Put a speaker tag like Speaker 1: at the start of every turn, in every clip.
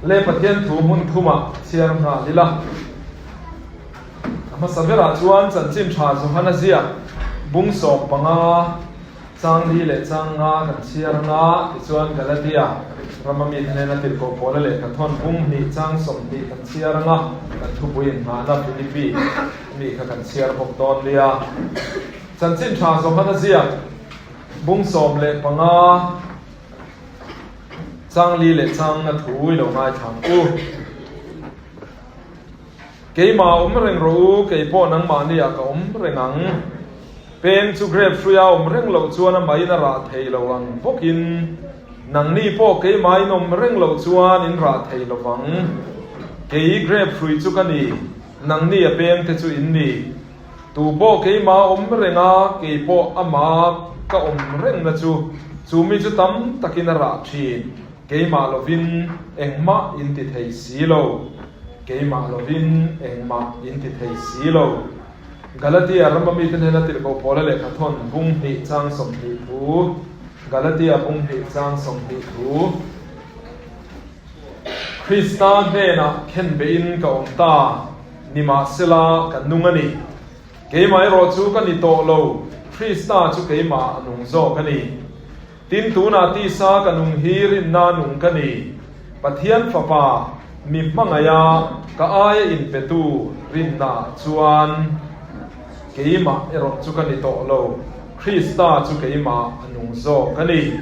Speaker 1: Le Pathian thu hmun thumah chhiar nghal ila. A hmasa berah chuan chanchin tha Johana ziak bung 15 chang li leh chang nga kan chhiar anga, tichuan Galatia rama mite hnena tirhkoh pawla lehkha thawn bung hnih chang 20 kan chhiar anga, kan thupui inngahna Philippi mi kha kan chhiar bawk dawn nia. Chanchin tha Johana ziak bung 15 chang li leh chang nga thu i lo ngaithla ang u. Keimah awm reng rawh u, kei pawh nangmahniah ka awm reng ang. Peng chu grape hruia awm reng loh chuan amahin a rah thei lo ang bawkin, nangni pawh keimahin awm reng loh chuan in rah thei lo vang. Kei grape hrui chu ka ni, nangni a pengte chu in ni. Tu pawh keimah awm reng a, kei pawh amah ka awm rengna chu, chu mi chu tam takin a rah thin. Keimah lovin engmah in ti thei si lo. Keimah lovin engmah in ti thei si lo. Galatia rama mite hnena tirhkoh Paula lehkha thawn bung hnih chang 20 thu. Galatia bung hnih chang 20 thu. Krista hnenah khenbehin ka awm ta, nimahsela ka nung a ni. Keimah erawh chu ka ni tawh lo, Krista chu keimah a nung zawk a ni. Tin, tunah tisa ka nung hi rinna nung ka ni. Pathian Fapa, mi hmangaiha ka aia inpetu rinnaah chuan keimah erawh chu ka ni tawh lo, Krista chu keimah a nung zawk a ni.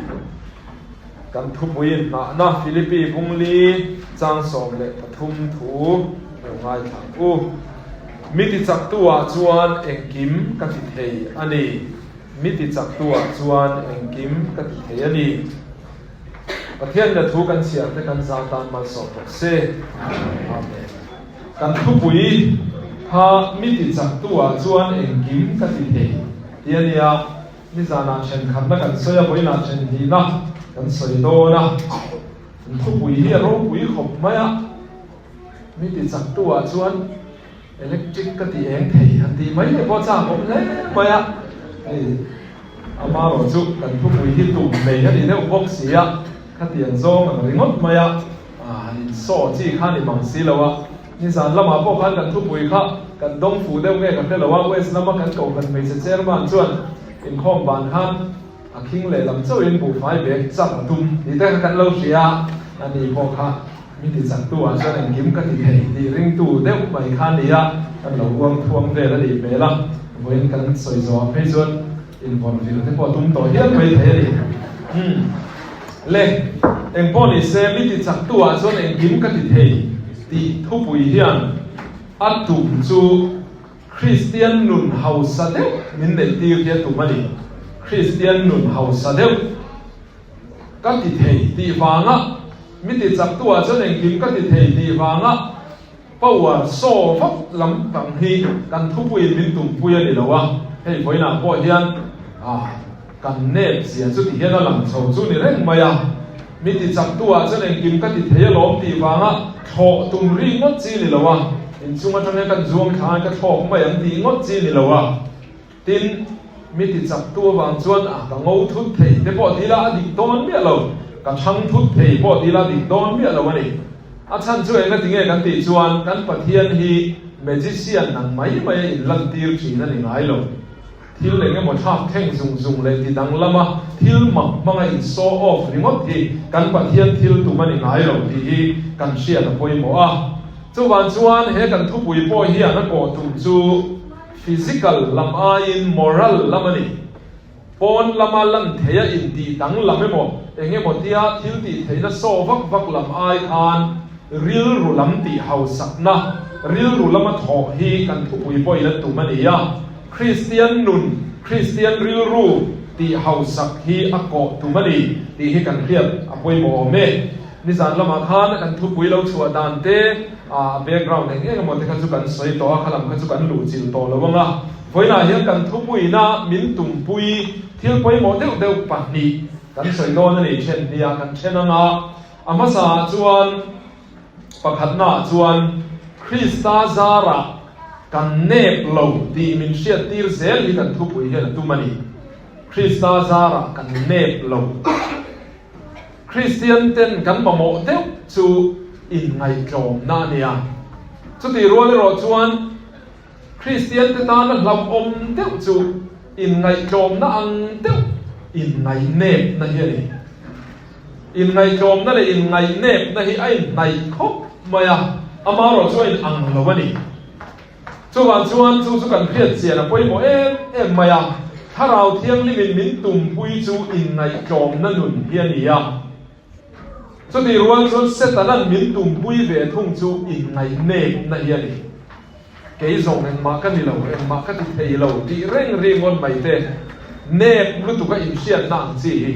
Speaker 1: Kan thupui inhnahna Philippi bungli chang 13 thu lo ngaithla ang u. Mi tichaktu-ah chuan engkim ka ti thei a ni. Mi tichaktu-ah chuan engkim ka ti thei a ni. Pathian na thu kan chhiar te kan zan tan malsawm bawk se. Amen. Kan thupui kha mi tichaktu-ah chuan engkim ka ti thei tih a nia. Nizanah thenkhatna kan sawi a, vawiinah thenhnihna kan sawi dawn a. Kan thupui hi a ropui khawp mai a. Mi tichaktu-ah chuan Electric ka ti eng thei han tih mai leh pawh chak awm hle mai a, hei amarawh chu kan thupui hi tum nei a ni deuh bawk si a, khatiang zawng ang ringawt mai a, han insaw chi kha ni mang si lo a, nizan lamah pawh khan kan thupui kha kan dawng fuh deuh nge ka hre lo a, West lama kan kohhran hmeichhe chairman chuan inkhawm ban khan a khing lehlam chauhin buhfai bag char a tum tih te kha kan lo hria a, ani pawh kha. Mi ti chaktu ah chuan engkim ka ti thei tih ringtu deuh mai kha a ni a, kan lo uang thuam vel a nih hmel a, vawiin kan sawi zawh ah phei chuan invawn vil te pawh a tum tawh hial mai thei a ni. Umm. Le, engpawh ni se mi ti chaktu ah chuan engkim ka ti thei tih thupui hian a tum chu Kristian nun hausa deuh min neih tir hi a tum a ni. Kristian nun hausa deuh ka ti thei tih vanga Mi ti chaktu ah chuan engkim ka ti thei tih vanga power saw vak lam pang hi kan thupuiin min tumpui a ni lo a, hei vawiinah pawh hian ah kan nep zia chu ti hian a lang chho chu ni reng mai a. Mi ti chaktu ah chuan engkim ka ti thei alawm tih vanga thlawh tum ri ngawt chi ni lo a, inchung atang hian kan zuang thla a ka thlawk mai ang tih ngawt chi ni lo a. Tin, mi ti chaktu avang chuan a ka ngo thut thei te pawh ti ila a dik dawn miah lo, ka chhang thut thei pawh ti ila a dik dawn miah lo a ni. A chhan chu enga tinge kan tih chuan kan Pathian hi magician ang mai mai a inlantir thin a ni ngai lo. Thil eng emaw thlak thleng zung zung leh ti danglama thil mak hmanga in show off ringawt hi kan Pathian thil tum a ni ngai lo tih hi kan hriat a pawimawh a. Chuvang chuan he kan thupui pawh hian a kawh tum chu Physical lam aiin moral lam a ni. Pawn lama lan theia intih danglam emaw, eng emaw tia thil tih theihna saw vak vak lam ai khan rilru lam tih hausakna, rilru lama thawh hi kan thupui pawhin a tum a ni a. Kristian nun, Kristian rilru tih hausak hi a kawh tum a ni tih hi kan hriat a pawimawh awm e. Nizan lamah khan kan thupui lo chhuah dan te, a background eng eng emaw te kha chu kan sawi tawh a, khalam kha chu kan luh chilh tawh lo ang a. Vawiinah hian kan thupuina min tumpui thil pawimawh deuh deuh pahnih kan sawi dawn a ni then nia kan then ang a. A hmasaah chuan pakhatnaah chuan Krista zarah kan nep lo tih min hriattir zel hi kan thupui hian a tum a ni. Krista zarah kan nep lo. Kristian ten kan mamawh deuh chu Inngaihtlawmna a ni a. Chutih rual erawh chuan Kristiante tana hlauhawm deuh chu inngaihtlawmna ang deuh inngainepna hi a ni. Inngaihtlawmna leh inngainepna hi a inhnaih khawp mai a, amaherawh chu a inang lo a ni. Chuvang chuan chu chu kan hriat chian a pawimawh em em mai a, Thlarau Thianghlimin min tumpui chu inngaihtlawmna nun hi a ni a. Chutih rual chuan Setana'n min tumpui ve thung chu inngainepna hi a ni. Kei zawng engmah ka ni lo, engmah ka ti thei lo tih reng ringawn mai te, nep lutuka inhriatna ang chi hi.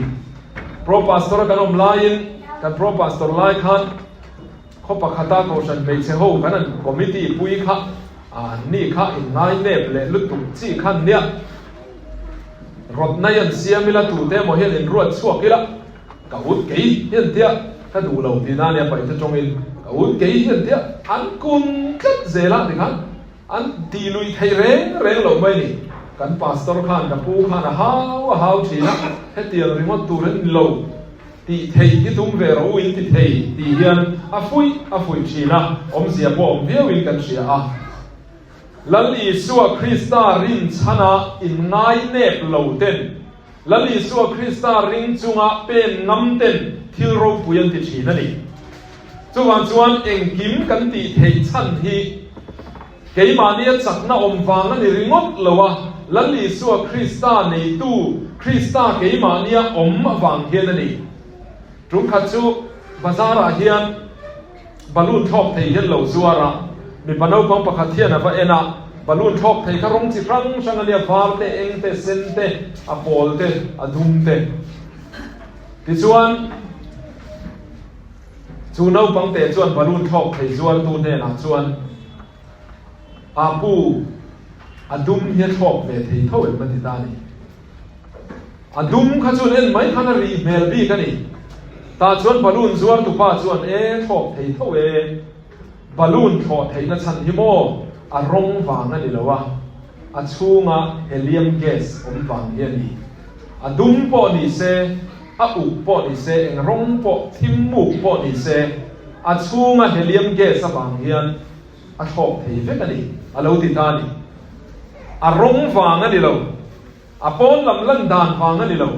Speaker 1: Pro Pastor a kan awm laiin, kan Pro Pastor lai khan khaw pakhata kohhran hmeichhe ho kan an committee pui kha an ni kha inngainep leh lutuk chi khan nia rawtna hi an siam ila, tute emaw hian inruat chhuak ila, Ka ut kei hian tia ka duh lo tih na nia paihte tawngin ka ut kei hian tia an kun tlat zel a tikhan an tih lui thei reng reng lo mai ni. Kan pastor khan ka pu khan a hau a hau thin a, hetiang ringawt tur an ni lo tih theih hi tum ve rawh u in ti thei tih hian a fuih a fuih thin a, awmzia pawh awm viau in kan hria a. Lal Isua Krista rinchhana inngainep lo ten Lal Isua Krista ring chunga pen ngam ten thil ropui an ti thin a ni. Chuvang chuan engkim kan tih theih chhan hi keimahnia chakna awm vang a ni ringawt lo a, Lal Isua Krista neitu Krista keimahnia awm avang hian a ni. Tumkhat chu bazar ah hian Balloon thlawk thei hian lo zuar a, mipa naupang pakhat hian a va en a, balloon thlawk thei kha rawng chi hrang hrang a nia, var te, eng te, sen te, a pawl te, a dum te. Tichuan, chu naupang te chuan balloon thlawk thei zuartu hnenah chuan, A pu, a dum hi a thlawk ve thei tho em? a ti ta a ni. A dum kha chuan en mai khan a rih hmel bik a ni. Tah chuan balloon zuar tupa chuan e thlawk thei tho e, balloon thlawh theihna chhan hi maw a rawng vang a ni lo a, a chhunga helium gas awm vang hi a ni. A dum pawh ni se, a uk pawh ni se, eng rawng pawh, thim muk pawh ni se, a chhunga helium gas avang hian a thlawk thei vek a ni, a lo ti ta a ni. A rawng vang a ni lo. A pawn lam lan dan vang a ni lo.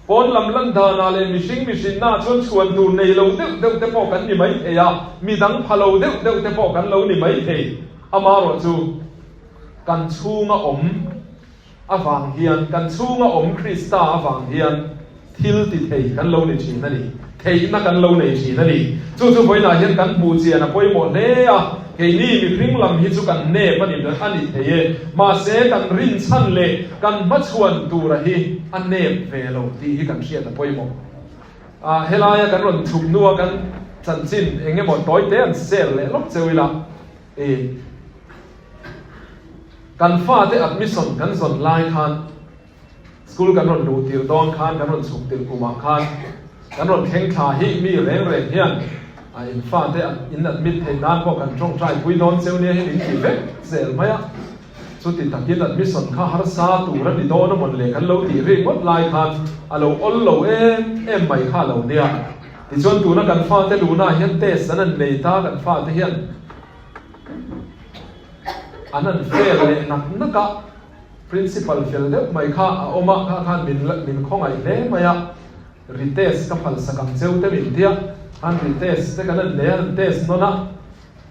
Speaker 1: Pawn lam lan danah leh mihring mihrinnaah chuan chhuan tur nei lo deuh deuh te pawh kan ni mai thei a, midang pha lo deuh deuh te pawh kan lo ni mai thei. Amaherawh chu kan chhunga awm avang hian, kan chhunga awm Krista avang hian thil ti thei kan lo ni thin a ni. Theihna kan lo nei thin a ni. Chu chu vawiinah hian kan hmuh chian a pawimawh hle a, keini mihring lam hi chu kan nep a ni a ni thei e. Mahse kan rinchhan leh kan hmachhuan tura hi a nep ve lo tih hi kan hriat a pawimawh. Ah helaia kan rawn chhuk hnua kan chanchin eng emaw tawi te an share leh lawk cheu ila i kan fate admission kan zawn lai khan School kan rawn luh tir dawn khan, kan rawn chhuk tir kumah khan kan rawn thleng thla hi mi reng reng hian a in fate in admit theih nan pawh kan tawngtai pui dawn cheu nia hi min ti vek zel mai a. Chuti takin admission kha harsa tur a ni dawn a mawn le kan lo tih rik ngawt lai khan a lo awl lo em em mai kha a lo nia. Tichuan tuna kan fate luhnaah hian test an an nei ta kan fate hian an an fail leh nak nak a. Principal fel deuh mai kha a awm a, kha khan min min khawngaih hle mai a, retest ka phalsak ang cheu te min tia, han retest te kan han nei a, han test nawn a,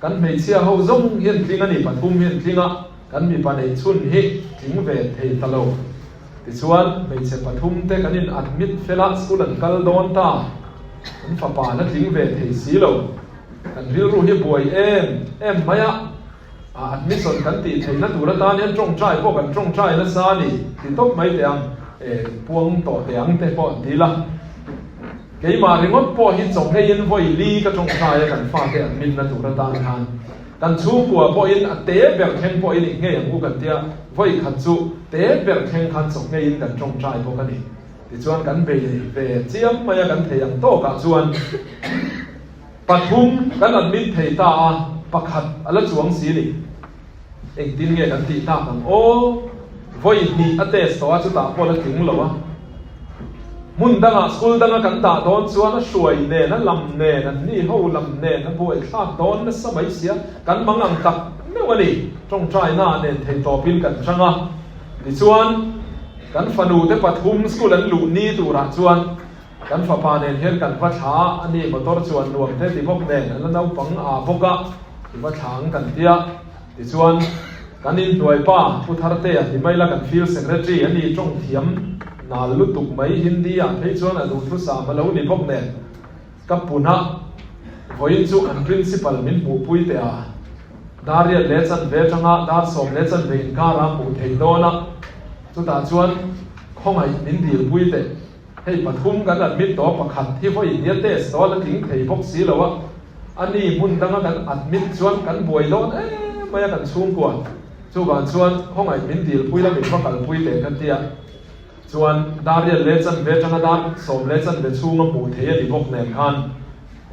Speaker 1: kan hmeichhia ho zawng hi an tling a ni, pathum hi an tling a, kan mipa neih chhun hi tling ve thei ta lo. Tichuan hmeichhe pathum te kan in admit fel a, school an kal dawn ta, kan fapa la tling ve thei si lo, kan rilru hi buai em em mai a. Admission kan tih theihna tur atan hian tawngtai pawh kan tawngtai nasa a ni ti tawp mai teh ang, puang tawh teh ang te pawh an ti la. Keimah ringawt pawh hi chawhngeiin vawi li ka tawngtai a kan fate admit na tur atan khan kan chhungkua pawhin a te ber thleng pawhin i nghei ang u kan tia, vawi khat chu te ber thleng khan chawhngeiin kan tawngtai bawk a ni. Tichuan kan bei ve chiam mai a kan thei ang tawkah chuan. Pathum kan admit thei ta a, pakhat a la chuang si ni. Engtin nge kan tih tak ang aw? Vawi hnih a test tawh a, chutah pawh la tling lo a. Hmun dangah school danga kan dah dawn chuan a hruai nen, a lam nen, an ni ho lam nen a buaithlak dawn nasa mai sia, kan mang ang tak meuh a ni. Tawngtaina nen theihtawpin kan chang a. Tichuan, kan fanu te pathum school an luh ni turah chuan kan fapa nen hian kan va thla a, a ni motor chuan nuam te ti bawk nen a la naupang a bawk a, i va thla ang kan tia. Tichuan, kan inhnuai pa Pu Thartea ni mai la kan field secretary a ni tawng thiam nal lutuk mai Hindi ah phei chuan a duhthusam a lo ni bawk nen ka puna vawiin chu an principal min hmuhpui teh a, dar riat leh chanve atanga dar sawm leh chanve inkara hmuh theih dawn a, chutah chuan khawngaih min dilpui teh. Hei pathum kan admit tawh pakhat hi vawi nia test tawh a la tling thei bawk si lo a, a ni hmun danga kan admit chuan kan buai dawn em mai a kan chhungkua chuvang chuan khawngaih min dilpui la min va kalpui teh ka tia chuan dar riat leh chanve atanga dar sawm leh chanve chhunga hmuh thei a ni bawk nen khan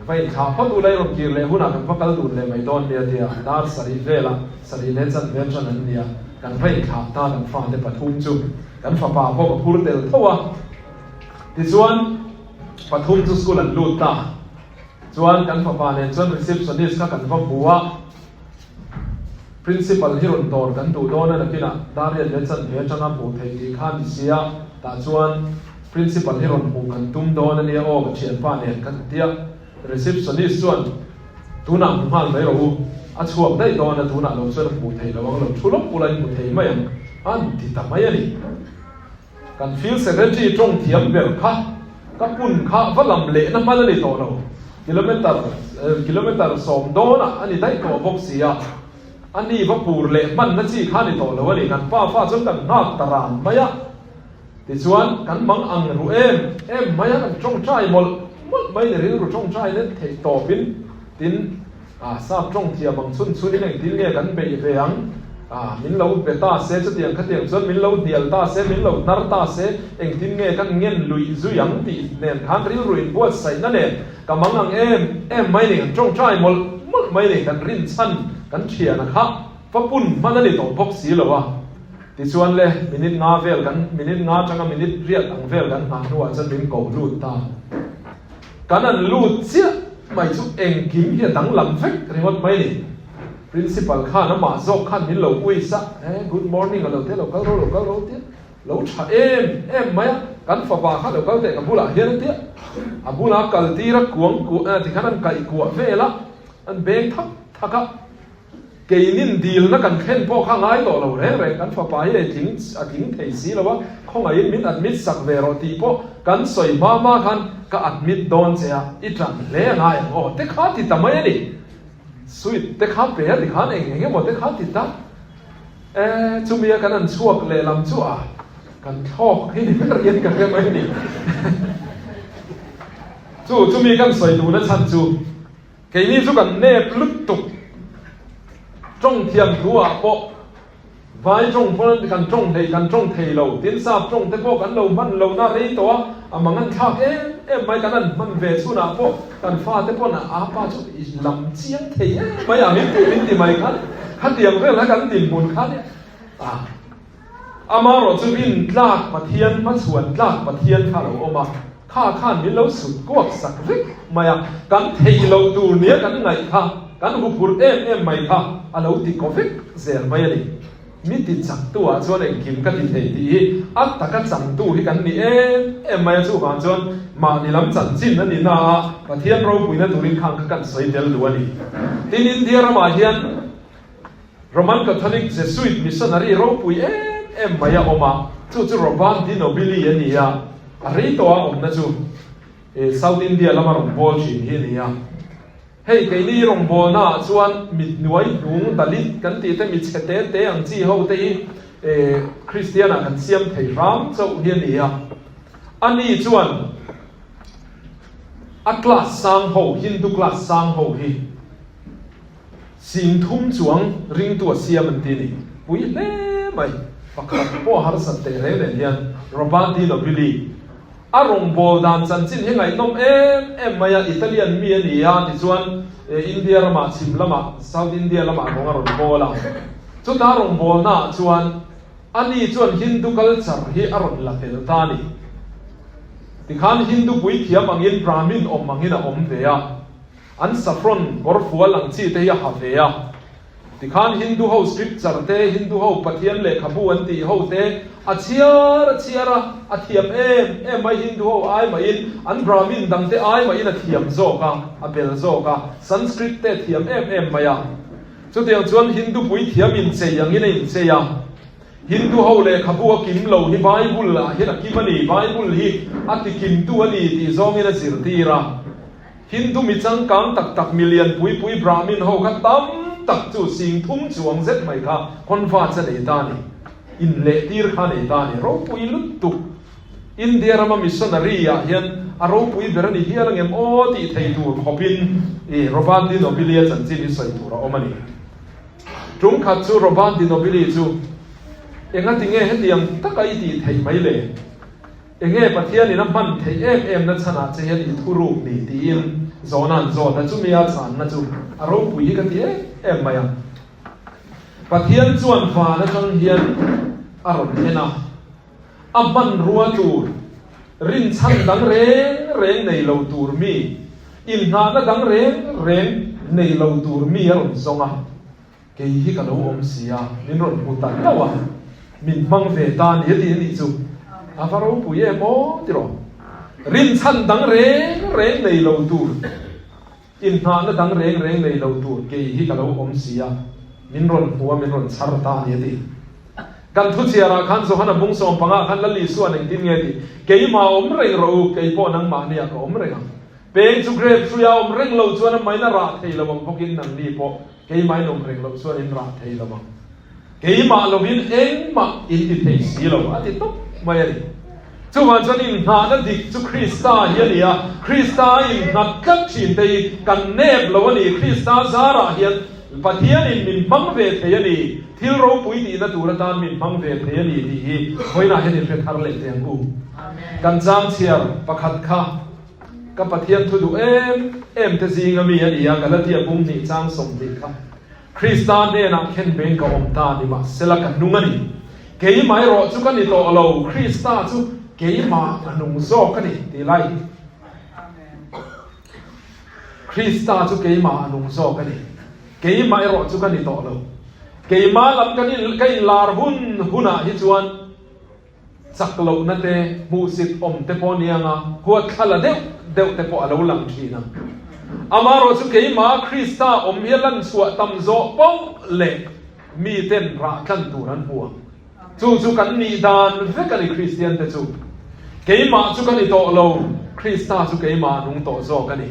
Speaker 1: va inthlah phawt ula i rawn kir leh hunah kan va kal dun leh mai dawn nia tia dar sarih velah sarih leh chanve atan an nia kan va inthlah ta kan fate pathum chu. Kan fapa pawh ka phur tel tho a, tichuan pathum chu school an lut ta. Chuan kan fapa nen chuan receptionist kha kan va hmu a, principal hi rawn dawr kan duh dawn a nakinah Darian leh chanve atanga hmuh theih tih kha a ni sia, tah chuan principal hi rawn hmuh kan tum dawn a nia aw ka thianpa nen kan ti a. Receptionist chuan tunah hmu nghal mai rawh u, a chhuak daih dawn a, tunah lo chuan a hmuh theih lo ang, lo thu lawk ula i hmu thei mai ang, a han ti ta mai a ni. Kan field secretary tawng thiam ber kha ka pun kha va lam lehna hman a ni tawh lo, kilometer kilometer sawm dawnah a ni daih tawh bawk si a, a ni va pur leh hmanna chi kha a ni tawh lo a ni, kan pa fa chuan kan nghak ta ran mai a. Tichuan, kan mang ang ru em em mai a, kan tawngtai mawlh mawlh mai ni rilru tawngtai let theih tawpin, tin, ah, sap tawng thiam ang chhun chhunin engtin nge kan beih ve ang, ah, min lo be ta se, chutiang khatiang chuan min lo hnial ta se, min lo hnar ta se, engtin nge kan ngen luih zui ang tih nen khan rilru inbuatsaihna nen ka mang ang em em mai ni, kan tawngtai mawlh mawlh mai ni, kan rinchhan kan thiana kha va pun hman a ni tawh bawk si lo a. Tichuan le, minute nga vel kan, minute nga atanga minute riat ang vel kan nghah hnuah chuan min ko lut ta. Kan an lut chiah mai chu engkim hi a danglam vek ringawt mai ni. Principal khan amah zawk khan min lo uis a, eh, good morning a lo tia, lo kal ro, lo kal ro tia, lo tha em em mai a, kan fapa kha lo kal teh ka bulah hian a tia, a bula kal tir a kuang kuah, tikhan an kaih kuah vel a, an beng thak thak a. Keinin dilna kan thlen pawh kha ngai tawh lo reng reng, kan fapa hi ei tling a tling thei si lo a, khawngaihin min admit sak ve rawh tih pawh kan sawi hma hma khan ka admit dawn che a, i ṭan hle a ngai ang aw te kha ti ta mai a ni. Sweet te kha pe a ti khan eng eng emaw te kha ti ta. E, chumi a kan han chhuak lehlam chu a kan thlawk hi ni ber hian ka hre mai a ni. Chu chumi kan sawi duhna chhan chu. Keini chu kan nep lutuk. Tawng thiam thu ah pawh vai tawng pawn kan tawng hlei kan tawng thei lo. Tin sap tawng te pawh kan lo hman lo na rei tawh a, a mang an thlak em em mai kan han hman ve chhun ah pawh kan fa te pawn a pa chu i lam chiang thei em mai a min ti min ti mai khan khatiang vel kha kan dinhmun kha nia a. Amaherawh chu rin tlak Pathian, hmachhuan tlak Pathian kha a lo awm a, kha khan min lo sut kuak sak vek mai a, kan theih loh tur nia kan ngaih kha, kan huphurh em em mai kha a lo ti kaw vek zel mai a ni. Mi ti chaktu ah chuan engkim ka ti thei tih hi a taka changtu hi kan ni em em mai a, chuvang chuan mahni lam chanchin a ni na a, Pathian ropuina turin khang kha kan sawi tel duh a ni. Tin, India ramah hian. Roman Catholic Jesuit missionary ropui em em mai a awm a, chu chu Robert de Nobili a ni a, a rei tawh a awmna chu South India lama rawngbâwl thin hi a ni a. Hei keini rawngbâwlnaah chuan mit hnuai hnung Dalit kan tih te mi chhe te te ang chi ho te hi Kristian-ah kan siam thei hram chauh hi a ni a. Ani chuan a class sang ho, Hindu class sang ho hi, Singthum chuang ringtu a siam an ti ni. Pui hle mai. Pakhat pawh a harsat teh reng nen hian Robert Di Nobili a rawngbâwl dan chanchin hi ngaihnawm em em mai a, Italian mi a ni a, tichuan India ramah chhim lamah, South India lamah rawng a rawn bawl a. Chuta rawngbâwlnaah chuan ani chuan Hindu culture hi a rawn la tel ta a ni. Tikhan Hindu puithiam angin Brahmin awm angin a awm ve a. An saffron kawrfual ang chi te hi a ha ve a. Tikhan Hindu ho scripture te, Hindu ho Pathian lehkhabu an tih ho te a chhiar a chhiar a, a thiam em em mai Hindu ho ai mahin an Brahmin dang te ai mahin a thiam zawk a, a bel zawk a, Sanskrit te a thiam em em mai a. Chutiang chuan Hindu puithiam inchei angin a inchei a. Hindu ho lehkhabu a kim lo hi Bible ah hian a kim a ni, Bible hi a tikimtu a ni tih zawngin a zirtir a. Hindu mi changkang tak tak mi lian pui pui Brahmin ho kha tam tak chu sing thum chuang zet mai kha converts a nei ta a ni. Inlehtir kha a nei ta a ni. Ropui lutuk. India rama missionary ah hian a ropui ber a ni hial angem aw tih thei tur khawpin i Robert de Nobili-a chanchin hi sawi tur a awm a ni. Tum khat chu Robert de Nobili chu engati nge hetiang taka i tih theih mai le? Enge Pathian in a hman theih em em na chhanah che hian i thuruk ni tiin zawhna an zawt a, chumi a chhanna chu a ropui hi ka ti em em mai a. Pathian chuan van atang hian a rawn en a, a hmanrua tur, rinchhan dang reng reng nei lo tur mi, inhnahna dang reng reng nei lo tur mi a rawn zawng a. Kei hi ka lo awm si a, min rawn hmu ta hlauh a, min hmang ve ta ni a ti a nih chu. A va ropui em aw tiraw? Rinchhan dang reng reng nei lo tur, inhnahna dang reng reng nei lo tur kei hi ka lo awm si a, min rawn hmu a, min rawn chhar ta ni a ti. Kan thuchhiarah khan Johana bung sawmpangah khan Lal Isua'n engtin nge tih, Keimah awm reng rawh u, kei pawh nangmahniah ka awm reng ang. Peng chu grape hruia awm reng lo chuan a main a rah thei lo ang bawkin nangni pawh keimah in awm reng loh chuan in rah thei lo ang. Keimah lovin engmah in ti thei si lo a ti tawp mai a ni. Chuvang chuan inngahna dik chu Krista hi a ni a, Krista a innghat tlat thin te hi kan nep lo a ni. Krista zarah hian Pathianin min hmang ve thei a ni, thil ropui tihna tur atan min hmang ve thei a ni tih hi vawiinah hian in hre thar leh teh ang u. Kan chang chhiar pakhat kha. Ka Pathian thu duh em em te zinga mi a ni a, Galatia bung hnih chang 20 kha. Krista hnenah khen veng ka awm ta ni mah sela ka nung a ni. Keimah erawh chu ka ni tawh lo, Krista chu keimah a nung zawk a ni tih lai hi. Krista chu keimah a nung zawk a ni. Keimah erawh chu ka ni tawh lo. Keimah lam ka inlar hun hunah hi chuan Chak lohna te, hmuhsit awm te pawh nia nga, huat thla la deuh deuh te pawh a lo lang thin a. Amaherawh chu keimah Krista awm hi a lan chhuah tam zawh poh leh miten rah tlan tur an hmu ang. Chu chu kan nih dan vek a ni Kristian te chu. Keimah chu ka ni tawh lo, Krista chu keimah a nung tawh zawk a ni.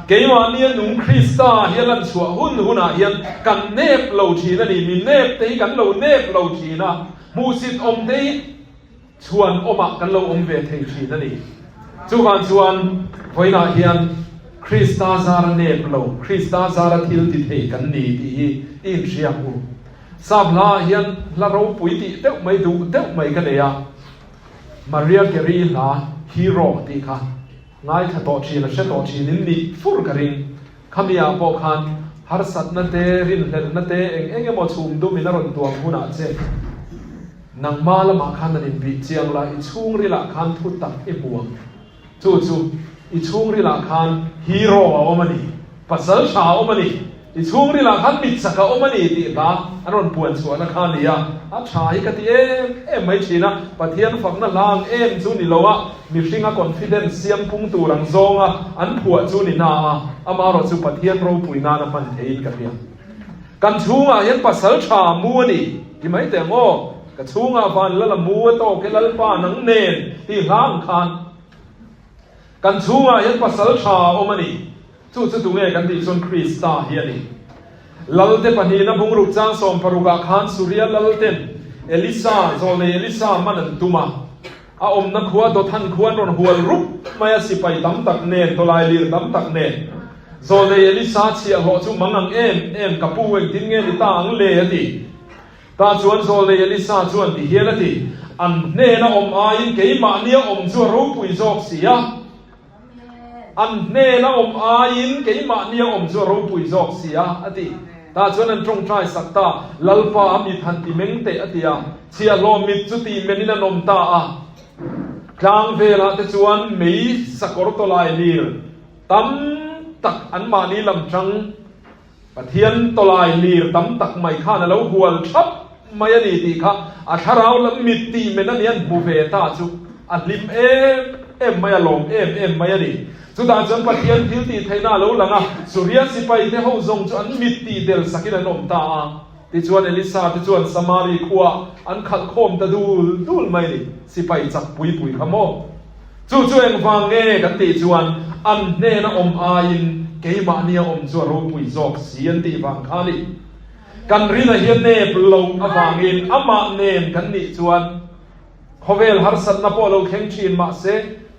Speaker 1: Keimah nia nung Krista hi a lan chhuah hun hunah hian kan nep lo thin a ni, mi nep te hi kan lo nep lo thin a. Hmuhsit awm te hi chhuan awmah kan lo awm ve thei thin a ni. Chuvang chuan vawiinah hian Krista zara nep lo, Krista zara thil ti thei kan ni tih hi i inhria ang u. Sap hlaah hian hla ropui tih deuh mai duh deuh mai ka nei a, Maria Carey hla Hero tih kha ngaithla tawh thin a hre tawh thin in nih fur ka ring. Khami ah pawh khan harsatna te, rinhlelhna te, eng eng emaw chhum dum in a rawn tuam hunah che nangma lamah khan an inbih chiang la, i chhungril ah khan thu tak i hmu ang. Chu chu i chhungril ah khan hero a awm a ni, pasal tha a awm a ni, i chhungril ah khan mitchak a awm a ni tih hla an rawn puan chhuahna kha a ni a, a tha hi ka ti em em mai thin a, Pathian fakna hla ang em chu ni lo a, Mihringa confidence siam pung tur ang zawnga an phuah chu ni na a, amaherawh chu Pathian ropui nana hman theiin ka hria. Kan chhungah hian pasal tha mu a ni ti mai teh ang aw, ka chhungah van lal a mu a tawk e Lalpa nang nen tih hla ang khan kan chhungah hian pasal tha a awm a ni. Chu chu tunge kan tih chuan Krista hi a ni. Lalte pahnihna bungruk chang sawmparukah khan Suria lalten Elisa, zawlnei Elisa man an tum a. A awmna khua Dothan khua an rawn hual rup mai a, sipai tam tak nen, tawlai lir tam tak nen. Zawlnei Elisa chhiahhlawh chu mang ang em em, ka pu engtin nge ni ta ang le? a ti. Tah chuan Zawlnei Elisa chuan ti hian a ti, An hnena awm aiin keimahnia awm chu a ropui zawk si a. An hnena awm aiin keimahnia awm chu a ropui zawk si a, a ti. Tah chuan an tawngtai sak ta, Lalpa a mit han ti meng teh, a ti a. Chhiahhlawh mit chu tih menin an awm ta a. Tlang velah te chuan mei sakawr tawlai lir tam tak anmahni lam tang Pathian tawlai lir tam tak mai khan a lo hual thap mai a ni tih kha a thlarau lam mit tih men a ni an hmu ve ta chu a hlim em em mai a, lawm em em mai a ni. Chutah chuan Pathian thil tih theihna a lo lang a, Suria sipai te ho zawng chu an mit tih del sakin an awm ta a. Tichuan Elisa te chuan Samari khua an khalh khawm ta dul dul mai a ni, sipai chak pui pui kha maw? Chu chu engvang nge kan tih chuan an hnena awm aiin keimahnia awm chu a ropui zawk si an tih vang kha a ni. Kan rina hian nep loh avangin amah nen kan nih chuan khawvel harsatna pawh lo thleng thin mah se,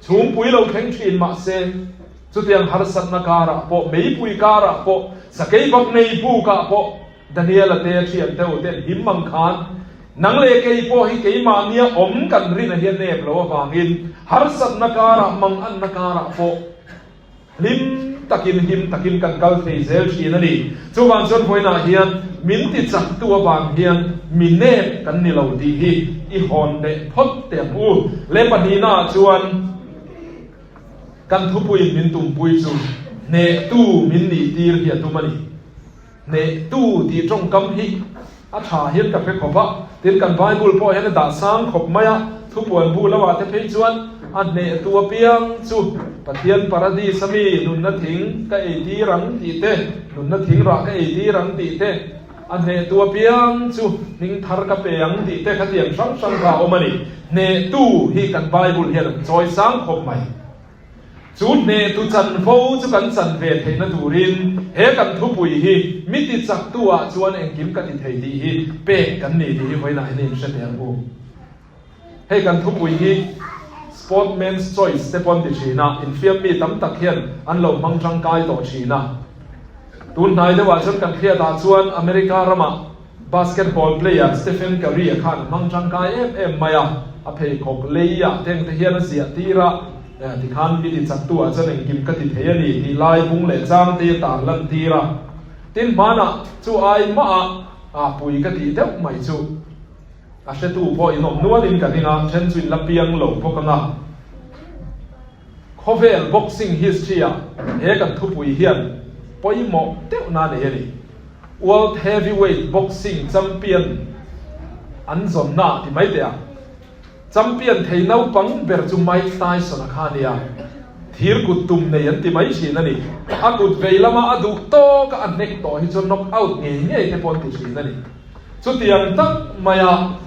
Speaker 1: chhungpui lo thleng thin mah se, chutiang harsatna karah pawh, meipui karah pawh, sakei bak nei bukah pawh Daniela te a thian deuh ten him ang khan nang leh kei pawh hi keimahnia awm kan rin a hian nep lo avangin harsatna karah manganna karah pawh hlim takin him takin kan kal thei zel thin a ni. Chuvang chuan vawiinah hian min ti chaktu avang hian mi nep kan ni lo tih hi i hawn leh phawt teh ang u. Le pahnihnaah chuan kan thupuiin min tumpui chu hnehtu min nih tir hi a tum a ni. Hnehtu tih tawngkam hi a tha hian ka hre khawp a, tin kan Bible pawh hian a dah sang khawp mai a, thupuan bu lamah te phei chuan a hnehtu apiang chu Pathian paradis a mi nunna thing ka ei tir ang tih te, nunna thing rah ka ei tir ang tih te, a hnehtu apiang chu hming thar ka pe ang tih te khatiang hrang hrang kha a awm a ni. Hnehtu hi kan Bible hian an chawi sang khawp mai. Chu hnehtu chanvo chu kan chan ve theihna turin he kan thupui hi mi ti chaktu ah chuan engkim ka ti thei tih hi pek kan ni tih hi vawiinah hian in hre teh ang u. Hei kan thupui hi Sportman's Choice te pawh an ti thin a, infiam mi tam tak hian an lo hmang tangkai tawh thin a. Tun hnai deuhah chuan kan hriatah chuan America ramah Basketball player Stephen Curry a khan hmang tangkai em em mai a, a pheikhawk lei ah teng te hian a ziah tir a, tikhan mi ti chaktu ah chuan engkim ka ti thei a ni tih lai bung leh chang te a tar lan tir a. Tin hmanah chu ai mah ah ah pui ka tih deuh mai chu a hretu pawh in awm nual in ka ring a, then chu in la piang lo bawk ang a. Khawvel boxing history ah he kan thupui hian pawimawh deuh na nei a ni. World Heavyweight Boxing Champion an zawnna ti mai teh ang. Champion thei naupang ber chu Mike Tyson a kha a nia. Thir kut tum nei an ti mai thin a ni. A kut vei lama a duh tawka a hnek tawh hi chu knock out ngei ngei te pawh an ti thin a ni. Chutiang tak maia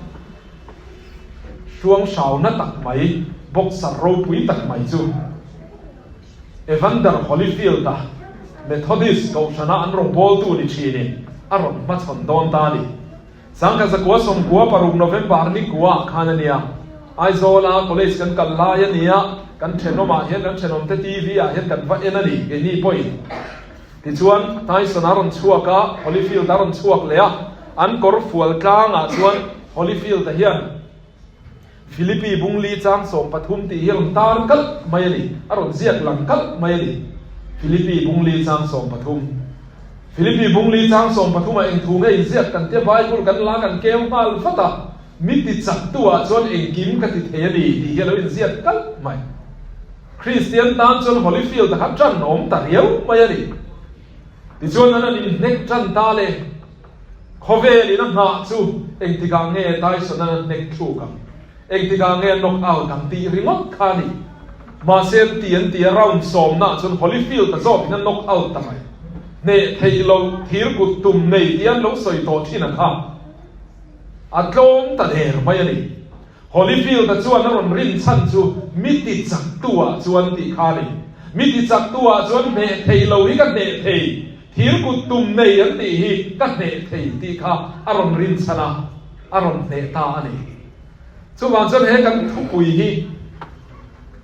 Speaker 1: hruanghrau na tak mai, boxer ropui tak mai chu Evander Holyfield-a Methodist kohhrana an rawngbawltu ni thinin a rawn hmachhawn dawn ta a ni. 1996 November ni kuaah khan a nia. Aizawla college kan kal lai a nia, kan thenawmah hian kan thenawmte TV-ah hian kan va en a ni, keini pawhin. Tichuan, Tyson a rawn chhuak a, Holyfield a rawn chhuak leh a, an kawr fual tlangah chuan Holyfield-a hian, Philippi bungli chang 13 tih hi a rawn tar kalh mai a ni, a rawn ziak lang kalh mai a ni. Philippi bungli chang 13. Philippi bungli chang 13 ah engthu nge inziak kan tia Bible kan la kan keu nghal vat a, mi ti chak tu ah chuan engkim ka ti thei a ni tih hi a lo inziak kalh mai. Kristian tan chuan Holyfield a kha tan awm ta riau mai a ni. Tichuan an an inhnek tan ta le. Khawvel in a nghah chu engtikah nge Tyson an a hnek thluk ang, engtikah nge a knock out ang tih ringawt kha a ni. Mahse an ti an ti a round sawmnaah chuan Holyfield a zawk in a knock out ta mai. Hneh theih loh thir kut tum nei tih an lo sawi tawh thin a kha a tlawm ta der mai a ni. Holyfield-a chuan a rawn rin chhan chu mi ti chaktu ah chuan tih kha a ni. Mi ti chaktu ah chuan hneh thei lo hi ka hneh thei, thir kut tum nei an tih hi ka hneh thei tih kha a rawn rin chhan a, a rawn hneh ta a ni. Chuvang chuan he kan thupui hi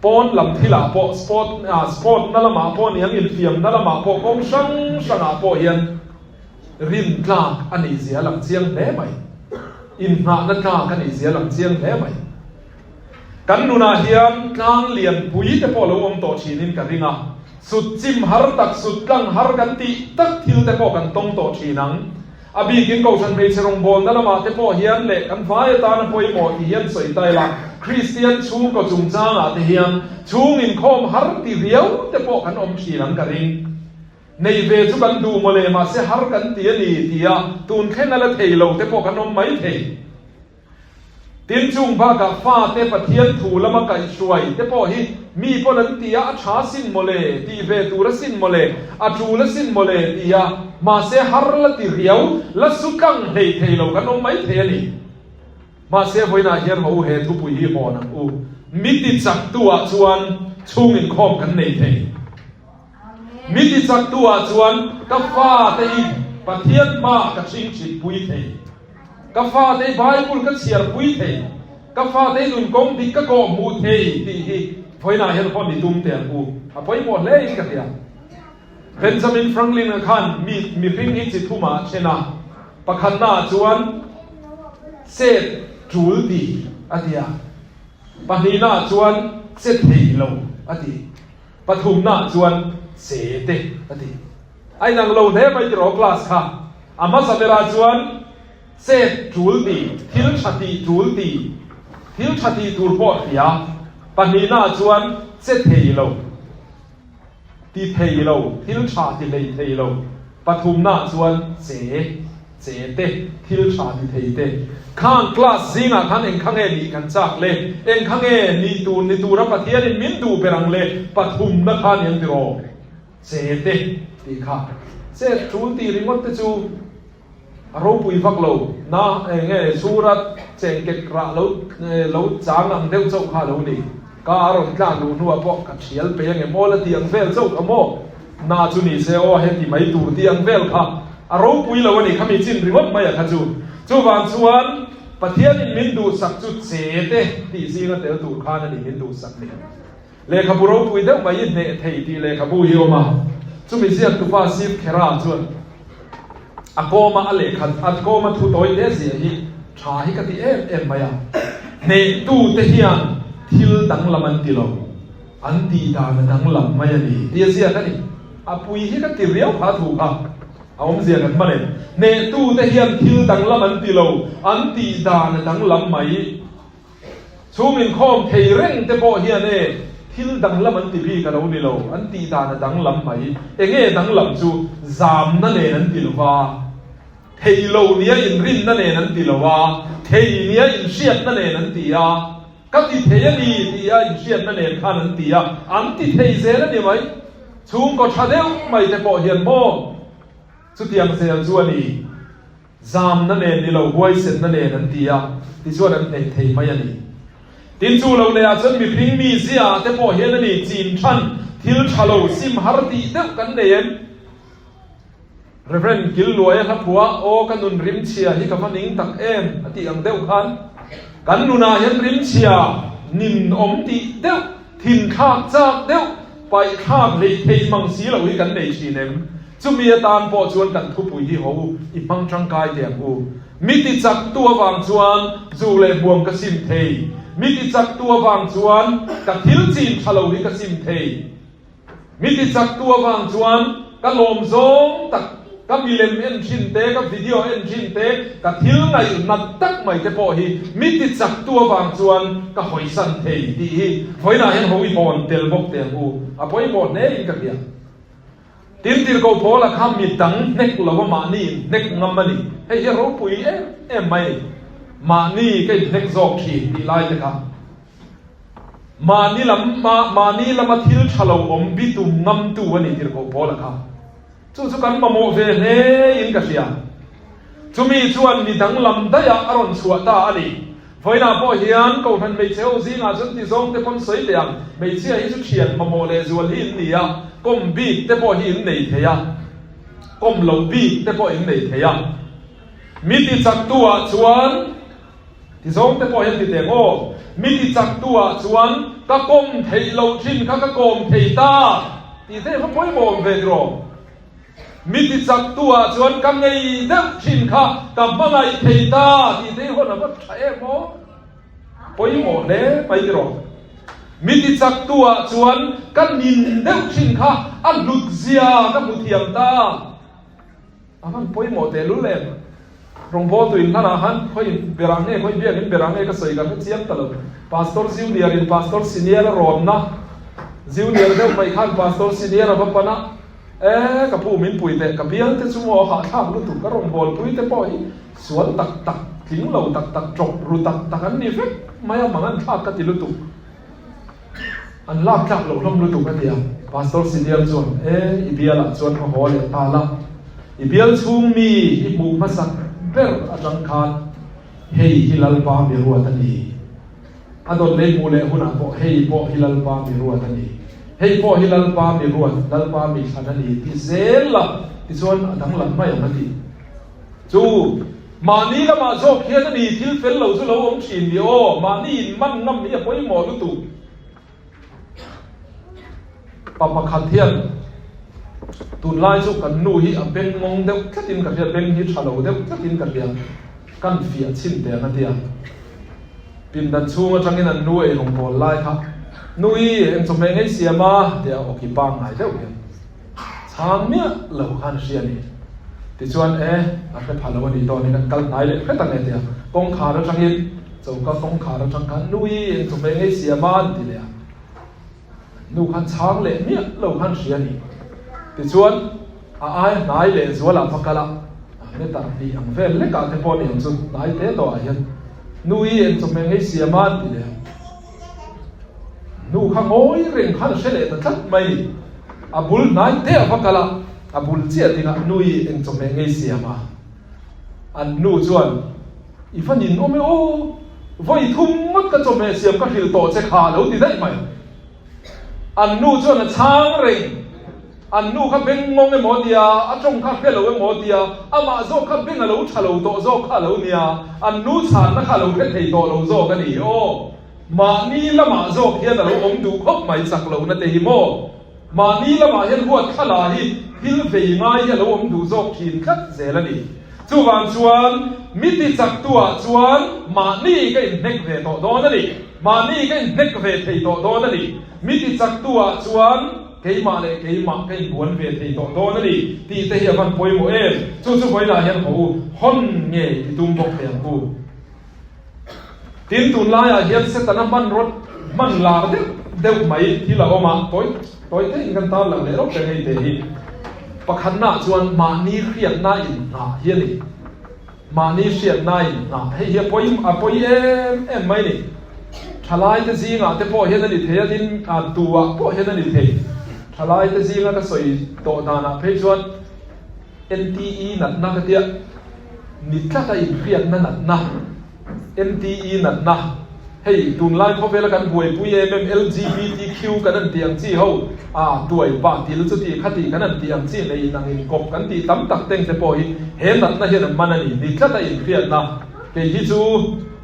Speaker 1: pawn lam thilah pawh, sport, sport na lamah pawh niang, infiamna lamah pawh, kawng hrang hrangah pawh hian, Rin tlak a nih zia lang chiang hle mai. Inngahna tlak a nih zia lang chiang hle mai. Kan nunah hian tlang lian pui te pawh lo awm tawh thinin ka ring a, sut chim har tak, sut tlang har kan tih tak thil te pawh kan tawng tawh thin ang. A bikin Kohhran hmeichhe rawngbawlna lamah te pawh hian leh kan vai atana pawimawh ti hian sawi ta ila, Kristian chhungkaw chungchangah te hian chhung inkhawm har ti riau te pawh kan awm thin ang ka ring. Neih ve chu kan duh mawle mahse har kan ti a ni tia tun thleng a la thei lo te pawh kan awm mai thei. Tin, chung bakah fate Pathian thu lama kaihhruai te pawh hi mi pawn an ti a, a tha sin mawle, tih ve tur a sin mawle, a tul a sin mawle ti a, mahse har la ti riau, la su tlang hlei thei lo kan awm mai thei a ni. Mahse vawiinah hian haw u he thupui hi hawn ang u. Mi ti chaktu ah chuan chhung inkhawm kan nei thei. Mi ti chaktu ah chuan ka fate hi Pathian hmaah ka chhingchhit pui thei. Ka fate hi Bible ka chhiar pui thei, ka fate hi nun kawng dik ka kawh hmuh thei tih hi vawiinah hian hawn i tum teh ang u. A pawimawh hle in ka hria. Benjamin Franklin-a khan mi mihring hi chi thumah a then a, pakhatnaah chuan chet tul ti a ti a, pahnihnaah chuan che thei lo a ti. Pathumnaah chuan che te a ti. A inang lo hle mai tiraw class kha. A hmasa berah chuan chet tul ti, thil tha tih tul ti, thil tha tih tur pawh a hria. Pahnihnaah chuan che thei lo, ti thei lo, thil tha ti hlei thei lo. Pathumnaah chuan che. Che te, thil tha ti thei te. Khang class zingah khan eng kha nge nih kan chak le? Eng kha nge nih tur ni tura Pathianin min duh ber ang le? Pathumna kha ni ang tiraw? Che te tih kha. Che tul tih ringawt te chu a ropui vak lo. Na eng nge chhura chengkek rah lo lo chang ang deuh chauh kha a lo ni. Ka a rawn tlan luh hnuah pawh ka thial pei ange maw la tih ang vel chauh kha maw? Na chu ni se aw heti mai tur tih ang vel kha a ropui lo a ni khami chin ringawt mai a kha chu. Chuvang chuan Pathianin min duhsak chu che te tih zinga tel tur khan a ni min duhsak ni. Lehkhabu ropui deuh mai i hneh thei tih lehkhabu hi awm a, chumi ziaktupa Shiv Khera chuan A kawma a lehkhat, a kawma thu tawi te zia hi tha hi ka ti em em mai a. Hnehtute hian thil danglam an ti lo, an tih dan a danglam mai a ni tih a ziak a ni. A pui hi ka ti riau kha thu kha a awmzia kan hman em? Hnehtute hian thil danglam an ti lo, an tih dan a danglam mai. Chhung inkhawm thei reng te pawh hian e thil danglam an ti bik a lo ni lo, an tih dan a danglam mai. Enge danglam chu zamna nen an ti lo va, thei lo nia inrinna nen an ti lo a, thei nia inhriatna nen an ti a, ka ti thei a ni tia inhriatna nen khan an ti a, an ti thei zel a ni mai. Chhungkaw tha deuh mai te pawh hian maw chutiang zel chu a ni. Zamna nen ni lo, huaisenna nen an ti a, tichuan an hneih thei mai a ni. Tin, chu lo lehah chuan mihring mi ziaah te pawh hian a ni, chin than, thil tha lo, sim har tih deuh kan nei em? Rev. Killuaia hla phua, Aw ka nun rimchhia hi ka va ning tak em? a tih ang deuh khan, kan nunah hian rimchhia nin awm tih deuh, thin thlak chak deuh, paih thlak hleih theih mang si lo hi kan nei thin em? Chumi atan pawh chuan kan thupui hi ho i hmang tangkai teh ang u. Mi ti chak tu avang chuan zu leh hmuam ka sim thei. Mi ti chak tu avang chuan ka thil chin tha lo hi ka sim thei. Mi ti chak tu avang chuan ka lawm zawng tak, ka milem en thin te, ka video en thin te, ka thil ngaih nat tak mai te pawh hi mi ti chak tu avang chuan ka hawisan thei tih hi vawiinah hian ho i hawn tel bawk teh ang u. A pawimawh hle in ka hria. Tin, tirhkoh Paula kha mi dang hnek lo a mahni inhnek ngam a ni. Hei hi a ropui em em mai a ni. Mahni ka inhnek zawk thin tih lai te kha. Mahni lam, mahni lama thil tha lo awm bi tum ngamtu a ni tirhkoh Paula kha. Chu chu kan mamawh ve hle in ka hria. Chumi chuan mi danglam daih ah a rawn chhuah ta a ni. Vawiinah pawh hian Kohhran hmeichhe ho zingah chuan ti zawng te pawn sawi teh ang, hmeichhia hi chu thian mamawh leh zual hi in ni a, kawm bik te pawh hi in nei thei a, kawm loh bik te pawh in nei thei a. Mi ti chak tu ah chuan ti zawng te pawh hian ti teh ang aw, mi ti chak tu ah chuan ka kawm theih loh thin kha ka kawm thei ta tih te hi va pawimawh awm ve tiraw? Mi ti chak tu ah chuan ka ngei deuh thin kha ka hmangaih thei ta tih te hi hawn a va tha em aw? Pawimawh hle mai tiraw? Mi ti chak tu ah chuan ka nin deuh thin kha a hlut zia ka hmu thiam ta. A van pawimawh tehlul em? Rawngbawltu in hlanah khan khawi berah nge, khawi biakin berah nge ka sawi ka hre chiang ta lo. Pastor Junior in Pastor Senior a rawnna, Junior deuh mai khan Pastor Senior a va pan a, E, ka pu min pui teh, ka bial te chu maw hahthlak lutuk, ka rawngbawlpui te pawh hi sual tak tak, tling lo tak tak, ṭawp ru tak tak an ni vek mai a, mang an thlak ka ti lutuk. An lak tlak loh hlawm lutuk a ti a. Pastor Senior chuan, E, i bialah chuan ka haw leh ta la. I bial chhung mi i hmuh hmasak ber atang khan hei hi Lalpa mi ruat a ni. A dawt lei hmuh leh hunah pawh hei pawh hi Lalpa mi ruat a ni. Hei pawh hi Lalpa mi ruat, Lalpa mi thlan a ni ti zel la, tichuan a danglam mai ang a ti. Chu mahni lamah zawk hian a ni thil fel lo chu lo awm thin ni aw, mahni in man ngam hi a pawimawh lutuk. Pa pakhat hian tunlai chu kan nu hi a beng ngawng deuh tlatin ka hria, beng hi tha lo deuh tlatin ka hria, kan fiah chhin teh ang a ti a. Pindan chhung atangin an nu ei rawng bawl lai kha, Nu i, eng chawhmeh ngei siam a? tia awki pangngai deuh hian chhang miah lo khan a hria a ni. Tichuan, E, a hre pha lo a nih dawn hi, kan kal hnai leh hret ang e tia kawngkhar atangin choka kawngkhar atang khan, Nu i, eng chawhmeh ngei siam a? an ti leh a. Nu khan chhang leh miah lo khan hria a ni. Tichuan, a ai hnai leh zualah va kal a, meter hnih ang vel lekah te pawh ni ang chu, hnai te tawhah hian Nu i eng chawhmeh ngei siam a an ti leh a. Nu kha ngawi reng khan a hre leh ta tlat mai ni. A bul hnai te a va kal a, a bul chiah dingah Nu i eng chawhmeh ngei siam a. An nu chuan, I va nin awm e aw, vawi thum ngawt ka chawhmeh siam ka hrilh tawh che kha a lo ti daih mai. An nu chuan a chhang reng. An nu kha beng ngawng emaw tia, a tawng kha hre lo emaw tia, amah zawk kha beng a lo tha lo tawh zawk kha a lo nia, an nu chhanna kha a lo hre thei tawh lo zawk a ni aw. Mahni lamah zawk hian a lo awm duh khawp mai chak lohna te hi maw? Mahni lamah hian huat thla hi thil vei ngai hi a lo awm duh zawk thin tlat zel a ni. Chuvang chuan mi ti chaktuah chuan mahni ka inhnek ve tawh dawn a ni. Mahni ka inhnek ve thei tawh dawn a ni. Mi ti chaktuah chuan keimah leh keimah ka inbuan ve thei tawh dawn a ni tih te hi a van pawimawh em. Chu chu vawiinah hian haw u, hawn ngei i tum bawk thei ang u. Tin, tunlaiah hian Setana hmanraw hman lar deuh deuh mai thil a awm a, tawi tawi te in kan tar lang leh rawk reng hei te hi. Pakhatnaah chuan mahni hriatna inngah hi a ni. Mahni hriatna inngah hei hi a pawi a pawi em em mai a ni. Thalai te zingah te pawh hian a ni thei a, tin tuah pawh hian a ni thei. Thalai te zinga ka sawi tawh danah phei chuan NTE natna ka tia. Ni tlata inhriatna natna, NTE natna, hei tunlai khawvela kan buaipui em em LGBTQ kan an tih ang chi ho, a tuai pah til chuti khati kan an tih ang chi nei inang inkawp kan tih tam tak teng te pawh hi he natna hian an man a ni. Ni tlata inhriatna kei hi chu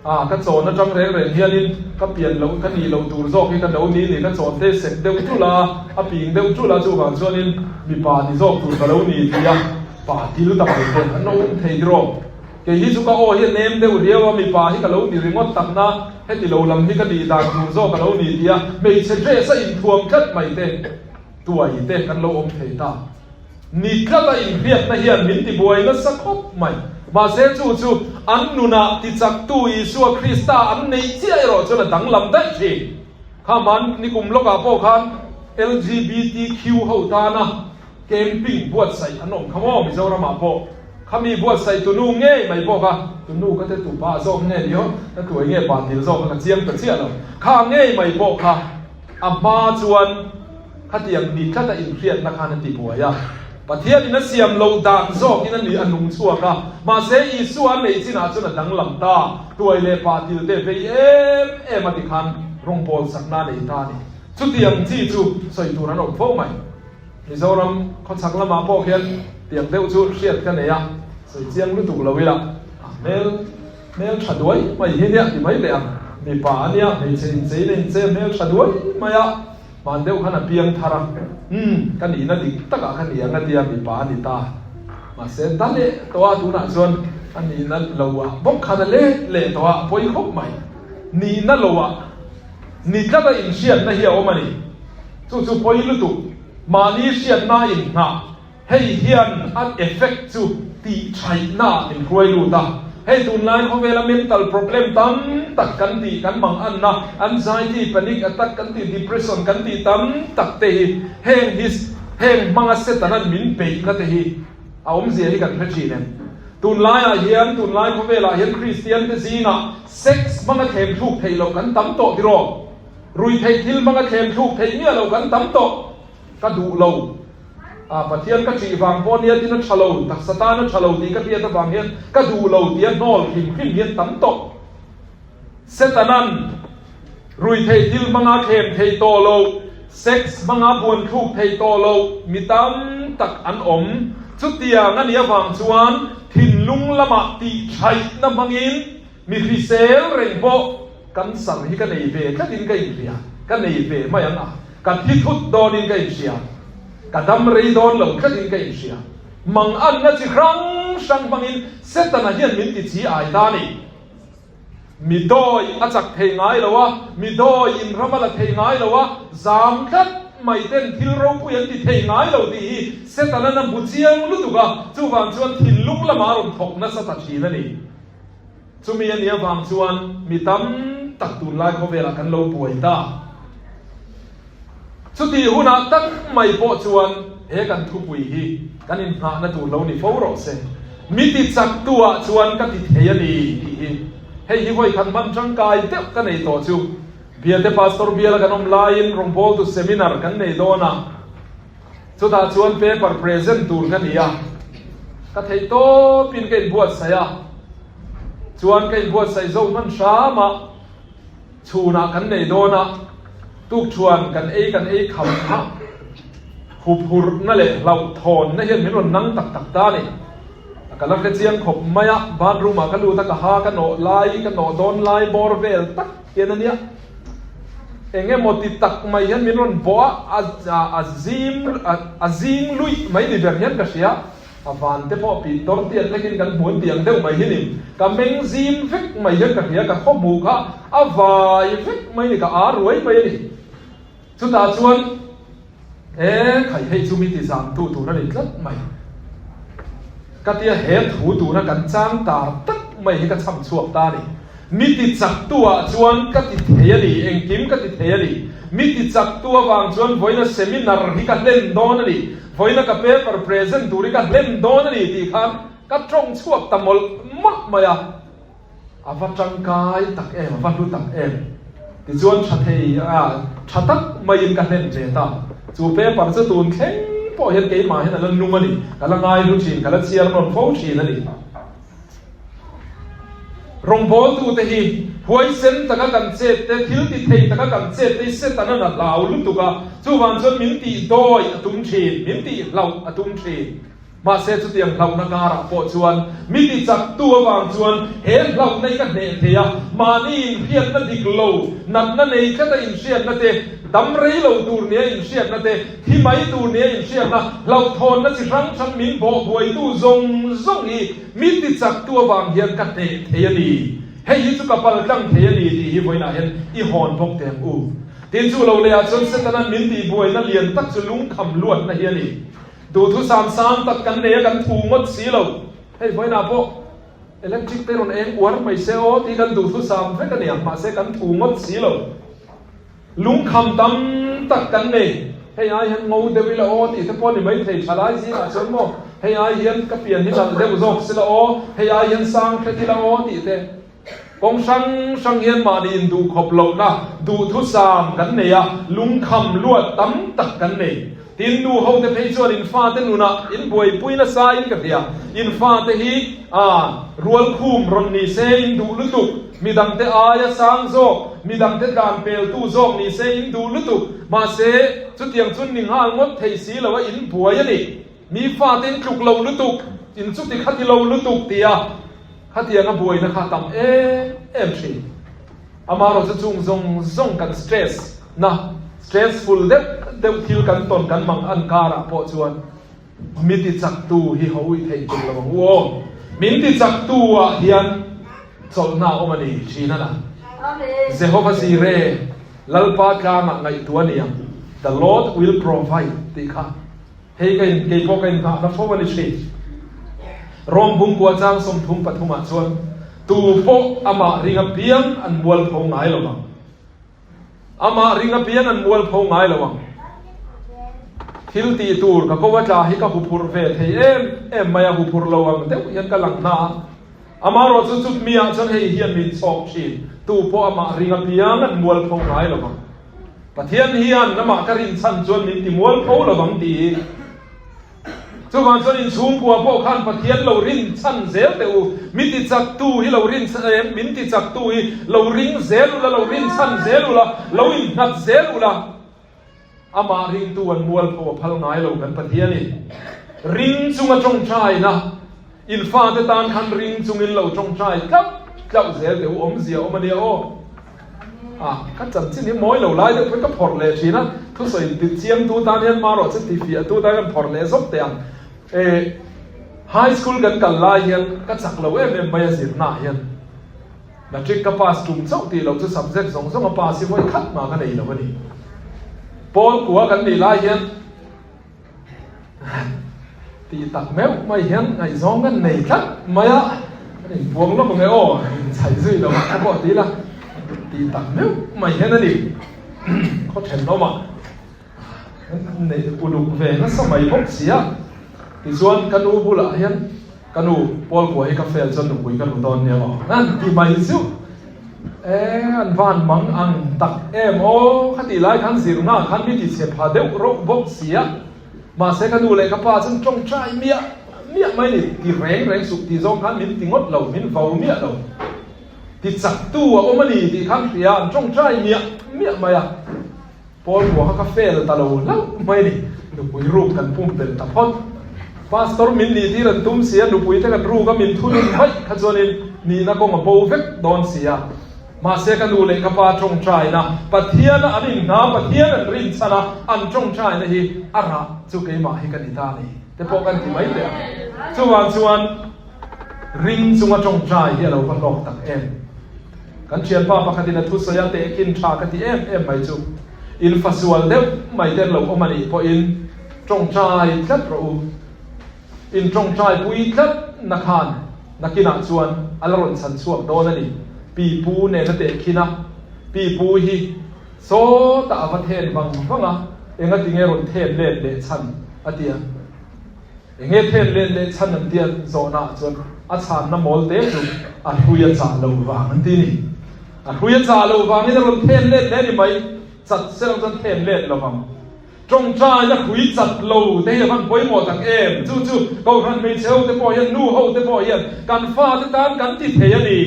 Speaker 1: a ka chawn atang reng reng hianin ka pian loh ka nih loh tur zawk hi ka lo ni ni ka chawn te sek deuh tul a, a ping deuh tul a chuvang chuanin mipa ni zawk tur ka lo ni ti a. Pa til ta mai te an lo awm thei tiraw? Kei hi chu ka aw hi a nem deuh riau a, mipa hi ka lo ni ringawt tak na, heti lo lam hi ka nih dan tur zawk a lo ni ti a, hmeichhe dress a inthuam tlat mai te, tuai te kan lo awm thei ta. Ni tlat a inhriatna hian min tibuai nasa khawp mai. Mahse chu chu an nunah tichaktu Isua Krista an neih chiah erawh chuan a danglam daih thin. Kha man nikum lawkah pawh khan LGBTQ ho tana Camping buatsaih an awm kha maw Mizoramah pawh khami buatsaih tunu ngei mai pawh kha tunu ka te tu pa zawk nge ni aw ka tuai nge pa til zawk kha ka chiang ta chiah lo kha ngei mai pawh kha a hma chuan khatiang ni tlat a inhriatna khan a ti buai a Pathian in a siam loh dan zawk in a ni a nung chhuak a mahse Isua a neih chinah chuan a danglam ta tuai leh pa til te vei em em a ti khan rawngbawl sakna a nei ta a ni chutiang chi chu sawi tur an awm fo mai. Mizoram khawchhak lamah pawh hian tiang deuh chu hriat ka nei a, sawi chiang lutuk lo ila, a hmel hmel tha duai mai hi nia ti mai leh ang, mipa a nia, hmeichhe inchei na inchei a hmel tha duai mai a, hman deuh khan a piang thar a, umm ka nihna dik takah ka ni ang a tia mipa a ni ta, mahse ta leh tawh a tunah chuan a nihna lo ah bawk khan a let leh tawh a, a pawi khawp mai, nihna lo ah ni tlat a inhriatna hi a awm a ni. Chu chu pawi lutuk, mahni hriatna inngah. Hei hian a effect chu tihṭhaihna ah min hruai lut a. Hei tunlai khawvela mental problem tam tak kan tih, kan manganna, anxiety, panic attack kan tih, depression kan tih tam tak te hi heng hi heng hmanga Setanan min beihna te hi a awmzia hi kan hre ṭhin em? Tunlaiah hian, tunlai khawvelah hian Kristian te zingah sex hmanga thlem thluk theih loh kan tam tawh tiraw? Ruihtheih thil hmanga thlem thluk theih miah loh kan tam tawh. Ka duh lo. A, Pathian ka ṭih vang pawh nia tin a ṭha lo, taksa tan a ṭha lo tih ka hriat avang hian ka duh lo tia hnawl hrim hrim hian tam tawh. Setanan ruihtheih thil hmanga thlem theih tawh lo, sex hmanga buan thluk theih tawh lo mi tam tak an awm. Chutiang a nih avang chuan thinlung lamah tihṭhaihna hmangin mi hrisel reng pawh Cancer hi ka nei ve tlatin ka inhria, ka nei ve mai ang a, ka thi thut dawnin ka inhria, ka dam rei dawn lo tlatin ka inhria. Manganna chi hrang hrang hmangin Setana hian min ti chi ai ta a ni. Mi dawi a chak thei ngai lo a, mi dawi in ram a la thei ngai lo a, zam tlat mai ten thil ropui an ti thei ngai lo tih hi Setana na hmu chiang lutuk a, chuvang chuan thinlung lamah a rawn thawk nasa ta thin a ni. Chumi a nih avang chuan mi tam tak tunlai khawvelah kan lo buai ta. Chutih hunah tak mai pawh chuan he kan thupui hi kan inhnahna tur lo ni fo rawh se. Mi ti chak tu ah chuan ka ti thei a ni tih hi hei hi vawi khat hman tangkai deuh ka nei tawh chu. Biate Pastor biala kan awm laiin rawngbawltu seminar kan nei dawn a. Chutah chuan paper present tur ka ni a, ka theih tawpin ka inbuatsaih a, chuan ka inbuatsaih zo hman hram a, chhunah kan nei dawn a, tukṭhuan kan ei kan ei kham kha huphurhna leh hlauhthawnna hian min rawn nang tak tak ta a ni. Ka la hre chiang khawp mai a, bathroom ah ka lut a, ka ha ka nawh lai, ka nawh dawn lai bawr vel tak hian a nia. Eng emaw ti tak mai hian min rawn bawh a, a zim a zing luih mai ni ber hian ka hria. A van te pawh pit dawr tiat lekin kan hmu an tih ang deuh mai hi ni. Ka meng zim vek mai hian ka hria, ka khaw hmuh kha a vai vek mai ni, ka ar ruai mai a ni. Chutah chuan e khai hei chu mi ti zam tu tur a ni tlat mai. Ka tia he thu tura kan chang tar tak mai hi ka chham chhuak ta a ni. Mi ti chak tu ah chuan ka ti thei a ni, engkim ka ti thei a ni. Mi ti chak tu avang chuan vawiina seminar hi ka hlen dawn a ni, vawiina ka paper present tur hi ka hlen dawn a ni tih khan ka tawng chhuak ta mawlh mawlh mai a. A va tangkai tak em, a va hlu tak em. Tichuan tha thei a, tha tak maiin ka hlen ve ta. Chu paper chu tun thleng pawh hian keimah hian a la nung a ni, ka la ngai hlu thin, ka la chhiar nawn fo thin a ni. Rawngbawltute hi huaisen taka kan chet te, thil ti thei taka kan chet te hi Setana na hlau lutuk a, chuvang chuan min tih dawi a tum thin, min tih hlauh a tum thin. Mahse chutiang hlauhna karah pawh chuan mi ti chaktu avang chuan he hlauhna hi ka hneh thei a, mahni inhriatna dik lo, natna nei tlata inhriatna te, dam rei lo tur nia inhriatna te, thi mai tur nia inhriatna, hlauhthawnna chi hrang hrang min bawh buaitu zawng zawng hi mi ti chaktu avang hian ka hneh thei a ni. Hei hi chu ka pal tlang thei a ni tih hi vawiinah hian i hawn bawk teh ang u. Tin chu lo lehah chuan Setana'n min tihbuaina lian tak chu lungkham luatna hi a ni. Duhthusam sang tak kan nei a, kan thu ngawt si lo. Hei vawiinah pawh electric te rawn eng uar mai se aw tih kan duhthusam vek a ni ang, mahse kan thu ngawt si lo. Lungkham tam tak kan nei. Hei ai hian ngo deuh ila aw tih te pawh a ni mai thei, thalai zingah chuan maw hei ai hian ka pian hi nalh deuh zawk sila aw, hei ai hian sang hret ila aw tih te. Kawng hrang hrang hian mahni induhkhawp lohna duhthusam kan nei a, lungkham luat tam tak kan nei. Tin, nu hote phei chuan in fate nunah in buaipui nasa in ka hria. In fate hi a rualkhum rawn ni se in duh lutuk, midangte aia sang zawk, midangte tlan peltu zawk ni se in duh lutuk. Mahse, chutiang chu ni nghal ngawt thei si lo a in buai a ni. Mi fate in tluk lo lutuk, in chuti khati lo lutuk tia khatianga buaina kha tam em em thin. Amaherawh chu chung zawng zawng kan stress na, stressful deuh deuh thil kan tawn kan mang an karah pawh chuan mi ti chaktu hi ho uih theih tum lo ang u aw. Min ti chaktu ah hian chawlhna a awm a ni thin a na. Jehova Jireh, Lalpa tlangah ngaihtuah a ni ang, The Lord will provide tih kha. Hei ka in, kei pawh ka inngahna fo a ni thin. Rom bungkua chang 33 ah chuan, Tu pawh amah ring apiang an mualpho ngai lo vang. Amah ring apiang an mualpho ngai lo ang. Thil tih tur ka ko a tla hi ka huphurh ve thei em em mai a, huphurh lo ang deuh hian ka lang hna a. Amaherawh chu chut mi ah chuan hei hian min chhawk thin, tu pawh amah ring apiang an mualpho ngai lo vang. Pathian hian amah ka rin chhan chuan min ti mualpho lo vang tih hi. Chuvang chuan inchhungkua pawh khan Pathian lo rin chhan zel teh u, mi ti chak tu hi lo rin em, min ti chak tu hi lo ring zel ula, lo rin chhan zel ula, lo innghat zel ula. Amah ringtu an mualpho a phal ngai lo kan Pathian i ring chunga tawngtaina in fate tan khan ring chungin lo tawngtai tlauh tlauh zel teh u awmzia awm ania aw. A ka chanchin hi mawi lo lai deuh pawhin ka phawrh leh thin a, thusawi ti chiamtu tan hian marawh chu ti fiahtu tan hian phawrh leh zawk teh ang. E High school kan kal lai hian ka chak lo em em mai a zirnaah hian. Matric ka pass tum chauh tih loh chu subject zawng zawng a pass hi vawi khat mah ka nei lo a ni. Pawl kua kan nih lai hian tih tak meuh mai hian ngaihzawng kan nei tlat mai a, kan inpuang lawk ang e aw, inchhaih zui lo ah ka pawh ti ila, tih tak meuh mai hian a ni. Khaw thenawmah kan neih uluk ve nasa mai bawk si a, tichuan ka nu bulah hian Ka nu, Paul kua hi ka fail chuan nupui ka ru dawn nia maw? An ti mai chu. E, an van mang ang tak em aw, khatih lai khan zirna khan mi ti chhe pha deuh rauh bawk si a. Mahse ka nu leh ka pa chuan tawngtai miah miah mai ni, ti reng reng suh tih zawng khan min ti ngawt lo, min vo miah lo. Ti chaktu a awm a ni tih khan hria, an tawngtai miah miah mai a. Paul kua kha ka fail ta lo hlauh mai ni. Nupui ruk kan pumpelh ta phawt. Pastor min nih tir an tum si a, nupui te kan ruk a min thunun vaih kha chuanin nihna kawng a bo vek dawn si a. Mahse ka nu leh ka pa tawngtaina, Pathiana an inhna, Pathian an rinchhan a, an tawngtaina hi a rah chu keimah hi ka ni ta a ni te pawh kan ti mai teh ang. Chuvang chuan ring chunga tawngtai hi a lo va hlawk tak em. Kan thianpa pakhatin a thusawi a tehkhin tha ka ti em em mai chu, in fa sual deuh mai ten lo awm a nih pawhin tawngtai tlat rawh u. In tawngtai pui tlat na khan nakinah chuan a la rawn chhan chhuak dawn a ni. Pi pu nen a tehkhin a, pi pu hi sawtah a va then vang vang a, enga tinge rawn then let leh chhan a ti a. Enge then let leh chhan an tia zawhna ah chuan a chhanna mawl te chu a hlui a chah loh vang an ti ni. A hlui a chah loh vangin a rawn then let leh ni mai, chat se lang chuan then let lo vang. Tawngtaina hlui chat lo te hi a van pawimawh tak em? Chu chu Kohhran hmeichhe ho te pawh hian, nu ho te pawh hian kan fate tan kan ti thei a ni.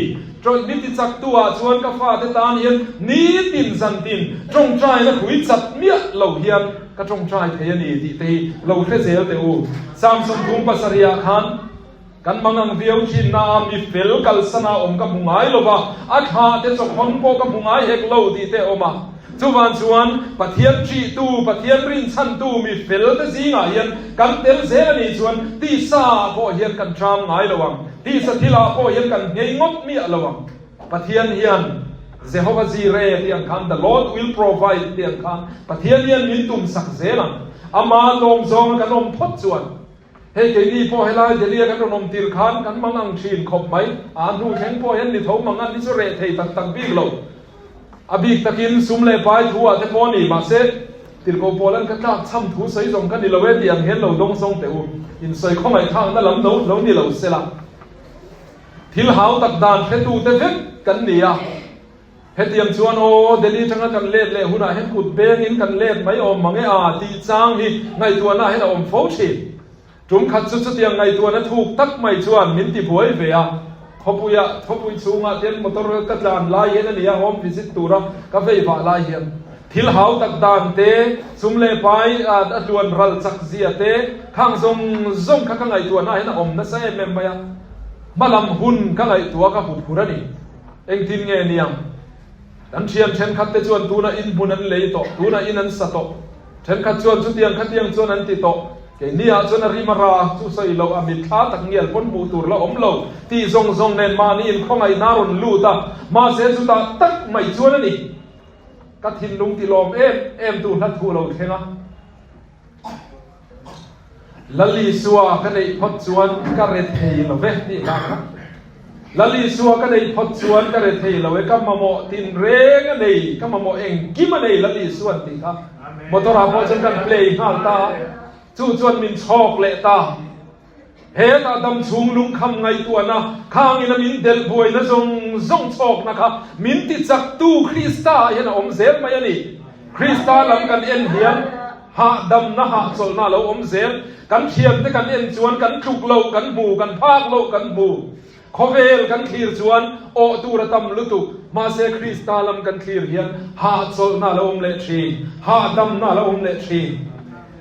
Speaker 1: Tawih mi ti chak tu ah chuan ka fate tan hian nitin zantin tawngtaina hlui chat miah lo hian Ka tawngtai thei a ni tih te hi lo hre zel teh u. Samson 37 ah khan kan mang ang viau thin na a, mi fel kalsana awm ka hmu ngai lo va, a thla te chawkhawn pawh ka hmu ngai hek lo tih te a awm a. Chuvan chuan Pathian ṭihtu, Pathian rinchhantu mi fel te zingah hian kan tel zel a nih chuan tisa ah pawh hian kan ṭam ngai lo ang, tisa thil ah pawh hian kan nghei ngawt miah lo ang. Pathian hian Jehovah Jireh tih ang khan, The Lord will provide tih ang khan Pathian hian min tum sak zel ang. Ama lawm zawnga kan awm phawt chuan hei keini pawh helai Delhi a kan rawn awm tir khan kan mang ang thin khawp mai. A hnu thleng pawh hian ni tho mang an ni chu reh thei tak tak bik lo. A bik takin sum leh pai thu ah te pawh a ni. Mahse, tirhkoh pawl an ka tlak chham thu sawi zawng ka ni lo e tih ang hian lo dawng zawng teh u. Insawi khawngaih thlakna lam lo lo ni lo sela. Thil hau tak dan hretute vek kan ni a, hetiang chuan aw Delhi atanga kan let leh hunah hian kut bengin kan let mai awm mang e a tih chang hi ngaihtuahna hian a awm fo thin. Tum khat chu chutiang ngaihtuahna thuk tak mai chuan min ti buai ve a, khawpuia khawpui chhungah ten motor ka tlan lai hian a ni a, home visit tura ka vei vah lai hian thil hau tak dan te, sum leh pai a tluan ral chak zia te, khang zawng zawng kha ka ngaihtuahna hian a awm nasa em em mai a. Hmalam hun ka ngaihtuah ka hmu phur a ni. Engtin nge niang? Kan thian thenkhat te chuan tuna in hmun an lei tawh, tuna in an sa tawh. Thenkhat chuan chutiang khatiang chuan an ti tawh. Keini ah chuan a rim a ra chu sawi loh a mitthla tak ngial pawn hmuh tur la awm lo tih zawng zawng nen mahni in khawngaihna a rawn lut a, mahse chutah tak mai chuan a ni. Ka thinlung ti lawm em em tu hla thu lo thleng a. Lal Isua ka neih phawt chuan ka re thei lo ve tih hla kha. Lal Isua ka neih phawt chuan ka re thei lo e, ka mamawh tinreng a nei, ka mamawh engkim a nei Lal Isuan tih kha motor ah pawh chuan kan play nghal ta a, chu chuan min chhawk leh ta. Hetah damchhung lungkham ngaihtuahna, khangin a min delh buaina zawng zawng chhawkna kha min tichaktu Krista ah hian a awm zel mai a ni. Krista lam kan en hian hahdamna hahchawlhna a lo awm zel. Kan thiante kan en chuan kan tluk loh kan hmu, kan phak loh kan hmu. Khawvel kan thlir chuan awh tur a tam lutuk. Mahse Krista lam kan thlir hian hahchawlhna a lo awm leh thin, hahdamna a lo awm leh thin.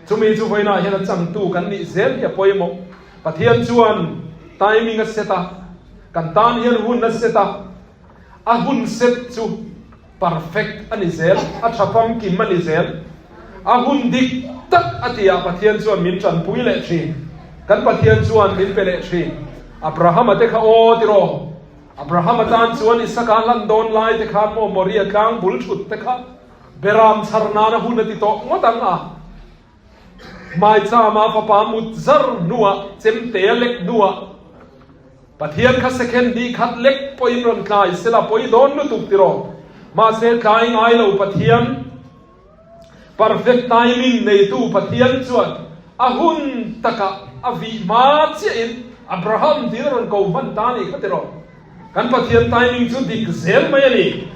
Speaker 1: Chumi chu vawiinah hian a changtu kan nih zel hi a pawimawh. Pathian chuan timing a set a, kan tan hian hun a set a, a hun set chu perfect a ni zel, a tha famkim a ni zel. A hun dik tak a tihah Pathian chuan min tanpui leh thin, kan Pathian chuan min pe leh thin. Abrahama te kha aw tiraw, Abrahama tan chuan Isaka hlan dawn lai te khan maw Moria tlang bul thut te kha, Beram chhar nana hun a ti tawh ngawt ang a, Hmaichama fapa mut zar hnuah chemte a lek hnuah Pathian kha second hnih khat lek pawhin rawn tlai sela pawi dawn lutuk tiraw. Mahse tlai ngai lo Pathian, perfect timing neitu Pathian chuan a hun takah a vih hma chiahin Abraham tiin a rawn ko hman ta a nih kha tiraw. Kan Pathian timing chu dik zel mai a ni.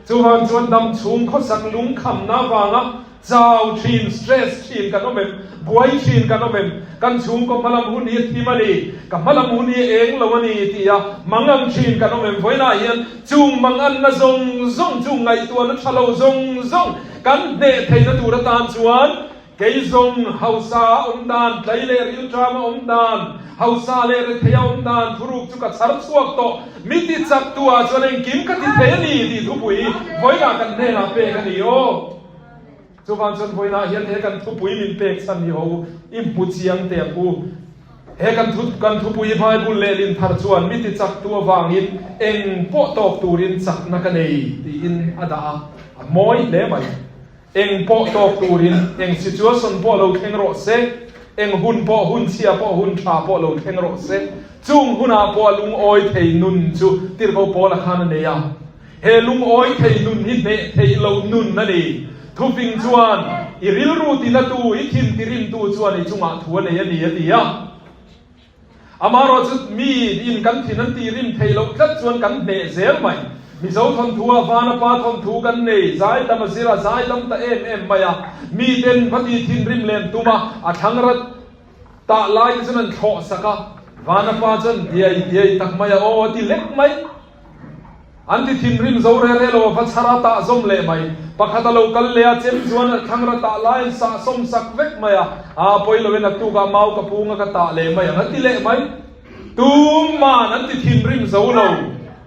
Speaker 1: Chuvang chuan dam chhung khawsak lungkhamna avanga chau thin, stress thin kan awm em? Buai thin kan awm em? Kan chhungkaw hmalam hun hi a thim a ni, ka hmalam hun hi a eng lo a ni tih a mangang thin kan awm em? Vawiinah hian chung manganna zawng zawng, chung ngaihtuahna tha lo zawng zawng kan hneh theihna tur atan chuan Kei zawng hausa a awm dan, tlai leh rilṭam a awm dan, hausa leh rethei a awm dan thuruk chu ka chhar chhuak tawh. Mi ti chak tu ah chuan engkim ka ti thei a ni tih thupui vawiinah kan hnenah pek a ni aw. Chuvang chuan vawiinah hian he kan thupui min pek chhan hi ho i hmu chiang teh ang u. He kan thu kan thupui Bible lehlin thar chuan mi ti chak tu avangin eng pawh tawk turin chakna ka nei tiin a dah a, a mawi hle mai. Eng pawh tawk turin eng situation pawh lo thleng rawh se, eng hun pawh hun chhia pawh hun tha pawh lo thleng rawh se, chung hunah pawh a lungawi thei nun chu tirhko Paula khan a nei a. He lungawi thei nun hi hneh theih loh nun a ni. Thufing chuan, I rilru tinatu, i thin tirimtu chuan i chungah thu a nei a ni a ti a. Amaherawh chu mi in kan thin an tih rim theih loh tlat chuan kan hneh zel mai. Mizo thawnthu ah Vana pa thawnthu kan nei, zaidam a zir a, zaidam ta em em mai a. Mi ten va ti thin rim len tum a, a thlang rat tah lai te chuan an thlawh sak a. Vana pa chuan diai diai tak mai a, aw a ti lek mai. An ti thinrim zo re re lo a va chhar a tah zawm leh mai. Pakhat a lo kal leh a, chem chuan a thlangra tah lai an sah sawm sak vek mai a, aa pawi lo in naktuk ah mau ka pung a ka tah leh mai ang a ti leh mai. Tumman an ti thinrim zo lo.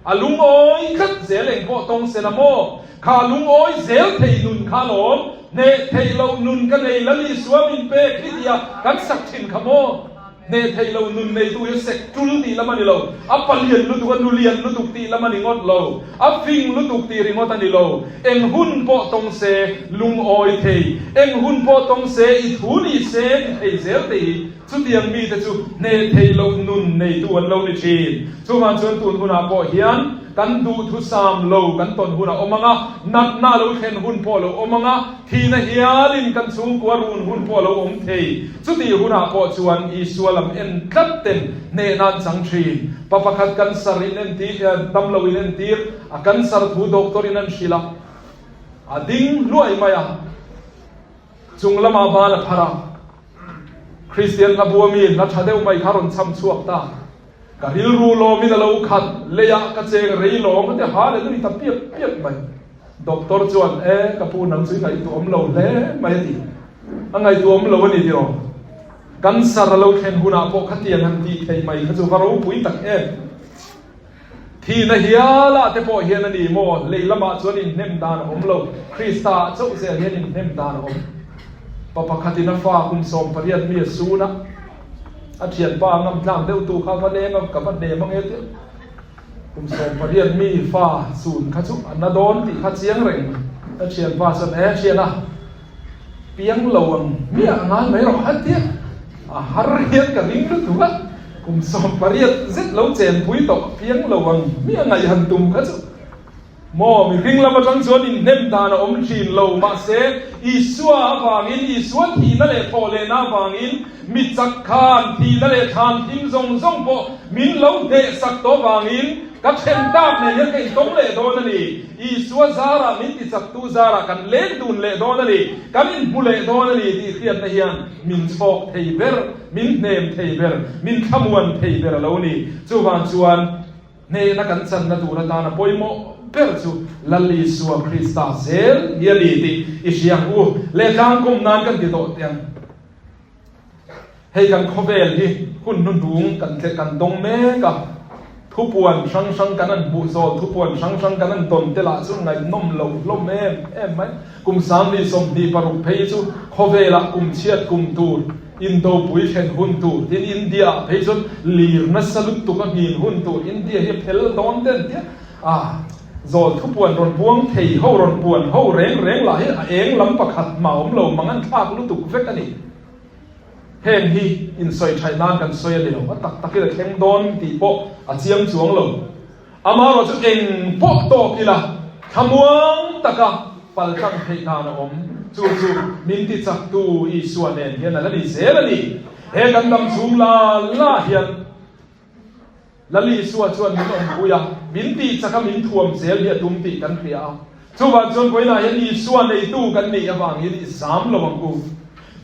Speaker 1: A lungawi tlat zel eng pawh tawng se la maw? Kha lungawi zel thei nun kha alawm, hneh theih loh nun ka nei Lal Isua min pek hi tia kan sak thin kha maw? Hneh theih lo nun neitu hi sek tul tih lam a ni lo, a palian lutuk, a nulian lutuk tih lam a ni ngawt lo, a fing lutuk tih ringawt a ni lo. Eng hun pawh tawng se lungawi thei, eng hun pawh tawng se i thu ni se ti thei zel te hi chutiang mite chu hneh theih loh nun neitu an lo ni thin. Chuvang chuan tun hunah pawh hian kan duhthusam lo kan tawn hun a awm ang a, natna lo thlen hun pawh a lo awm ang a, Thihna hialin kan chhungkua run hun pawh a lo awm thei. Chutih hunah pawh chuan Isua lam en tlat ten hnehna an chang thin. Pa pakhat cancer in entir, damlo in entir, a cancer thu doctor in an hrilh a, a ding hluai mai a, chung lamah ban a phar a. Kristian hla bua mi hla tha deuh mai kha rawn cham chhuak ta. Ka rilru lawmin a lo khat, leiah ka cheng rei lawng a ti hallelujah ta piap piap mai. Doctor chuan, E, ka pu nang chu i ngaihtuahawm lo hle mai a ti. A ngaihtuahawm lo a ni tiraw? Cancer a lo thlen hunah pawh khatiang han tih theih mai kha chu va ropui tak em. Thihna hialah te pawh hian a ni maw? Lei lamah chuan inhnem dan a awm lo, Krista ah chauh zel hian inhnem dan a awm. Pa pakhatin a fa kum 18 mi a sun a, a thianpa a ngam tlang deuhtu kha va leng a, ka va hnem ange tia. Kum 18 mi fa sun kha chu a na dawn tih kha chiang reng mai. A thianpa chuan, E thiana, piang lo ang miah a ngai mai rawh a tia. A har hian ka ring lutuk a, kum 18 zet lo chenpui tawh piang lo ang mi a ngaih han tum kha chu maw mihring lam atang chuan inhnem dan a awm thin lo. Mahse, Isua avangin, Isua thihna leh thawh lehna avangin mi chak khan thihna leh thlan thim zawng zawng pawh min lo hnehsak tawh avangin ka then tak nen hian ka intawng leh dawn a ni. Isua zarah min tichaktu zarah kan leng dun leh dawn a ni, kan inhmu leh dawn a ni tih hriatna hian min chhawk thei ber, min hnem thei ber, min thlamuan thei ber a lo ni. Chuvang chuan hnehna kan channa tur atana pawimawh ber chu Lal Isua Krista zel hi a ni tih i hria ang u. Lehtlangkawm nan kan ti tawh teh ang. Hei kan khawvel hi hun hnuhnung kan tleh kan dawng mek a, thupuan hrang hrang kan han hmuh zawl, thupuan hrang hrang kan han tawn te lah chu ngaihnawm loh hlawm em em mai. Kum 2026 phei chu khawvelah kum chhiat kum tur, indopui thlen hun tur, tin India ah phei chuan lir nasa lutuk a nghin hun tur, India hi a phel dawn ten tia a zawl thupuan rawn puang thei ho rawn puan ho reng reng lah hi a eng lam pakhat mah awm lo mang an thlak lutuk vek a ni. Heng hi insawi thaih nan kan sawi a ni lo, a tak takin a thleng dawn tih pawh a chiang chuang lo. Amaherawh chu eng pawh tawk ila thlamuang taka pal tlang theih dan a awm, chu chu min tichaktu Isua nen hian a la ni zel a ni. He kan dam chhung la la hian Lal Isua chuan min awmpui a, min tihchak a, min thuam zel hi a tum tih kan hria a. Chuvang chuan vawiinah hian Isua neitu kan nih avangin i zam lo ang u.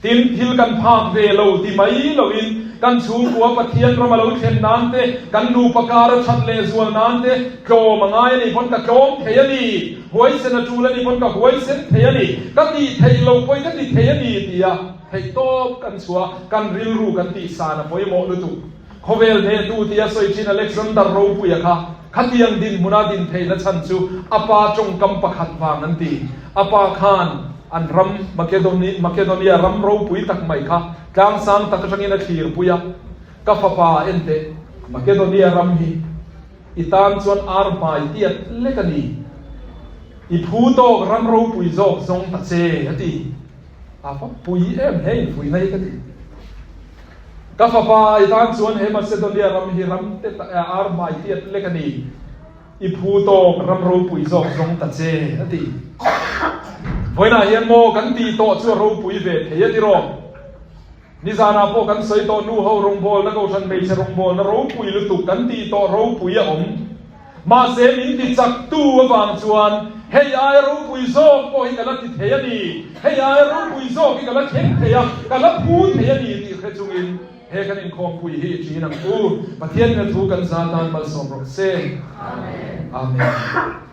Speaker 1: Tin, thil kan phak ve lo ti mai loin kan chhungkua Pathian ram a lo thlen nan te, kan nupa kar a that lehzual nan te tlawm a ngai a nih pawn ka tlawm thei a ni, huaisen a tul a nih pawn ka huaisen thei a ni, ka tih theih lo pawhin ka ti thei a ni tia theihtawp kan chhuah a, kan rilru kan tihsan a pawimawh lutuk. Khawvel hnehtu tia sawi thin Alexander Ropuia kha khatiang dinhmuna din theihna chhan chu a pa tawngkam pakhat vang an ti. A pa khan an ram Makedonia ram ropui tak mai kha tlangsang tak atangin a thlirpui a, Ka fapa en teh, Makedonia ram hi i tan chuan ar hmai tiat lek a ni. I phu tawk ram ropui zawk zawng ta che, a ti. A va pui em he infuihna hi ka ti. Ka fapa, i tan chuan he Macedonia ram hi ram te ar hmai tiat lek a ni. I phu tawk ram ropui zawk zawng ta che, a ti. Vawiinah hian maw kan tih tawh chu a ropui ve thei a tiraw? Nizanah pawh kan sawi tawh nu ho rawngbawlna kohhran hmeichhe rawngbawlna ropui lutuk kan tih tawh ropui a awm. Mahse min ti chak tu avang chuan hei aia ropui zawk pawh hi ka la ti thei a ni, hei aia ropui zawk hi ka la thleng thei a, ka la phu thei a ni tih hre chungin he kan inkhawmpui hi i ṭin ang u. Pathian hna thu kan za tan malsawm rawh se. Amen. Amen.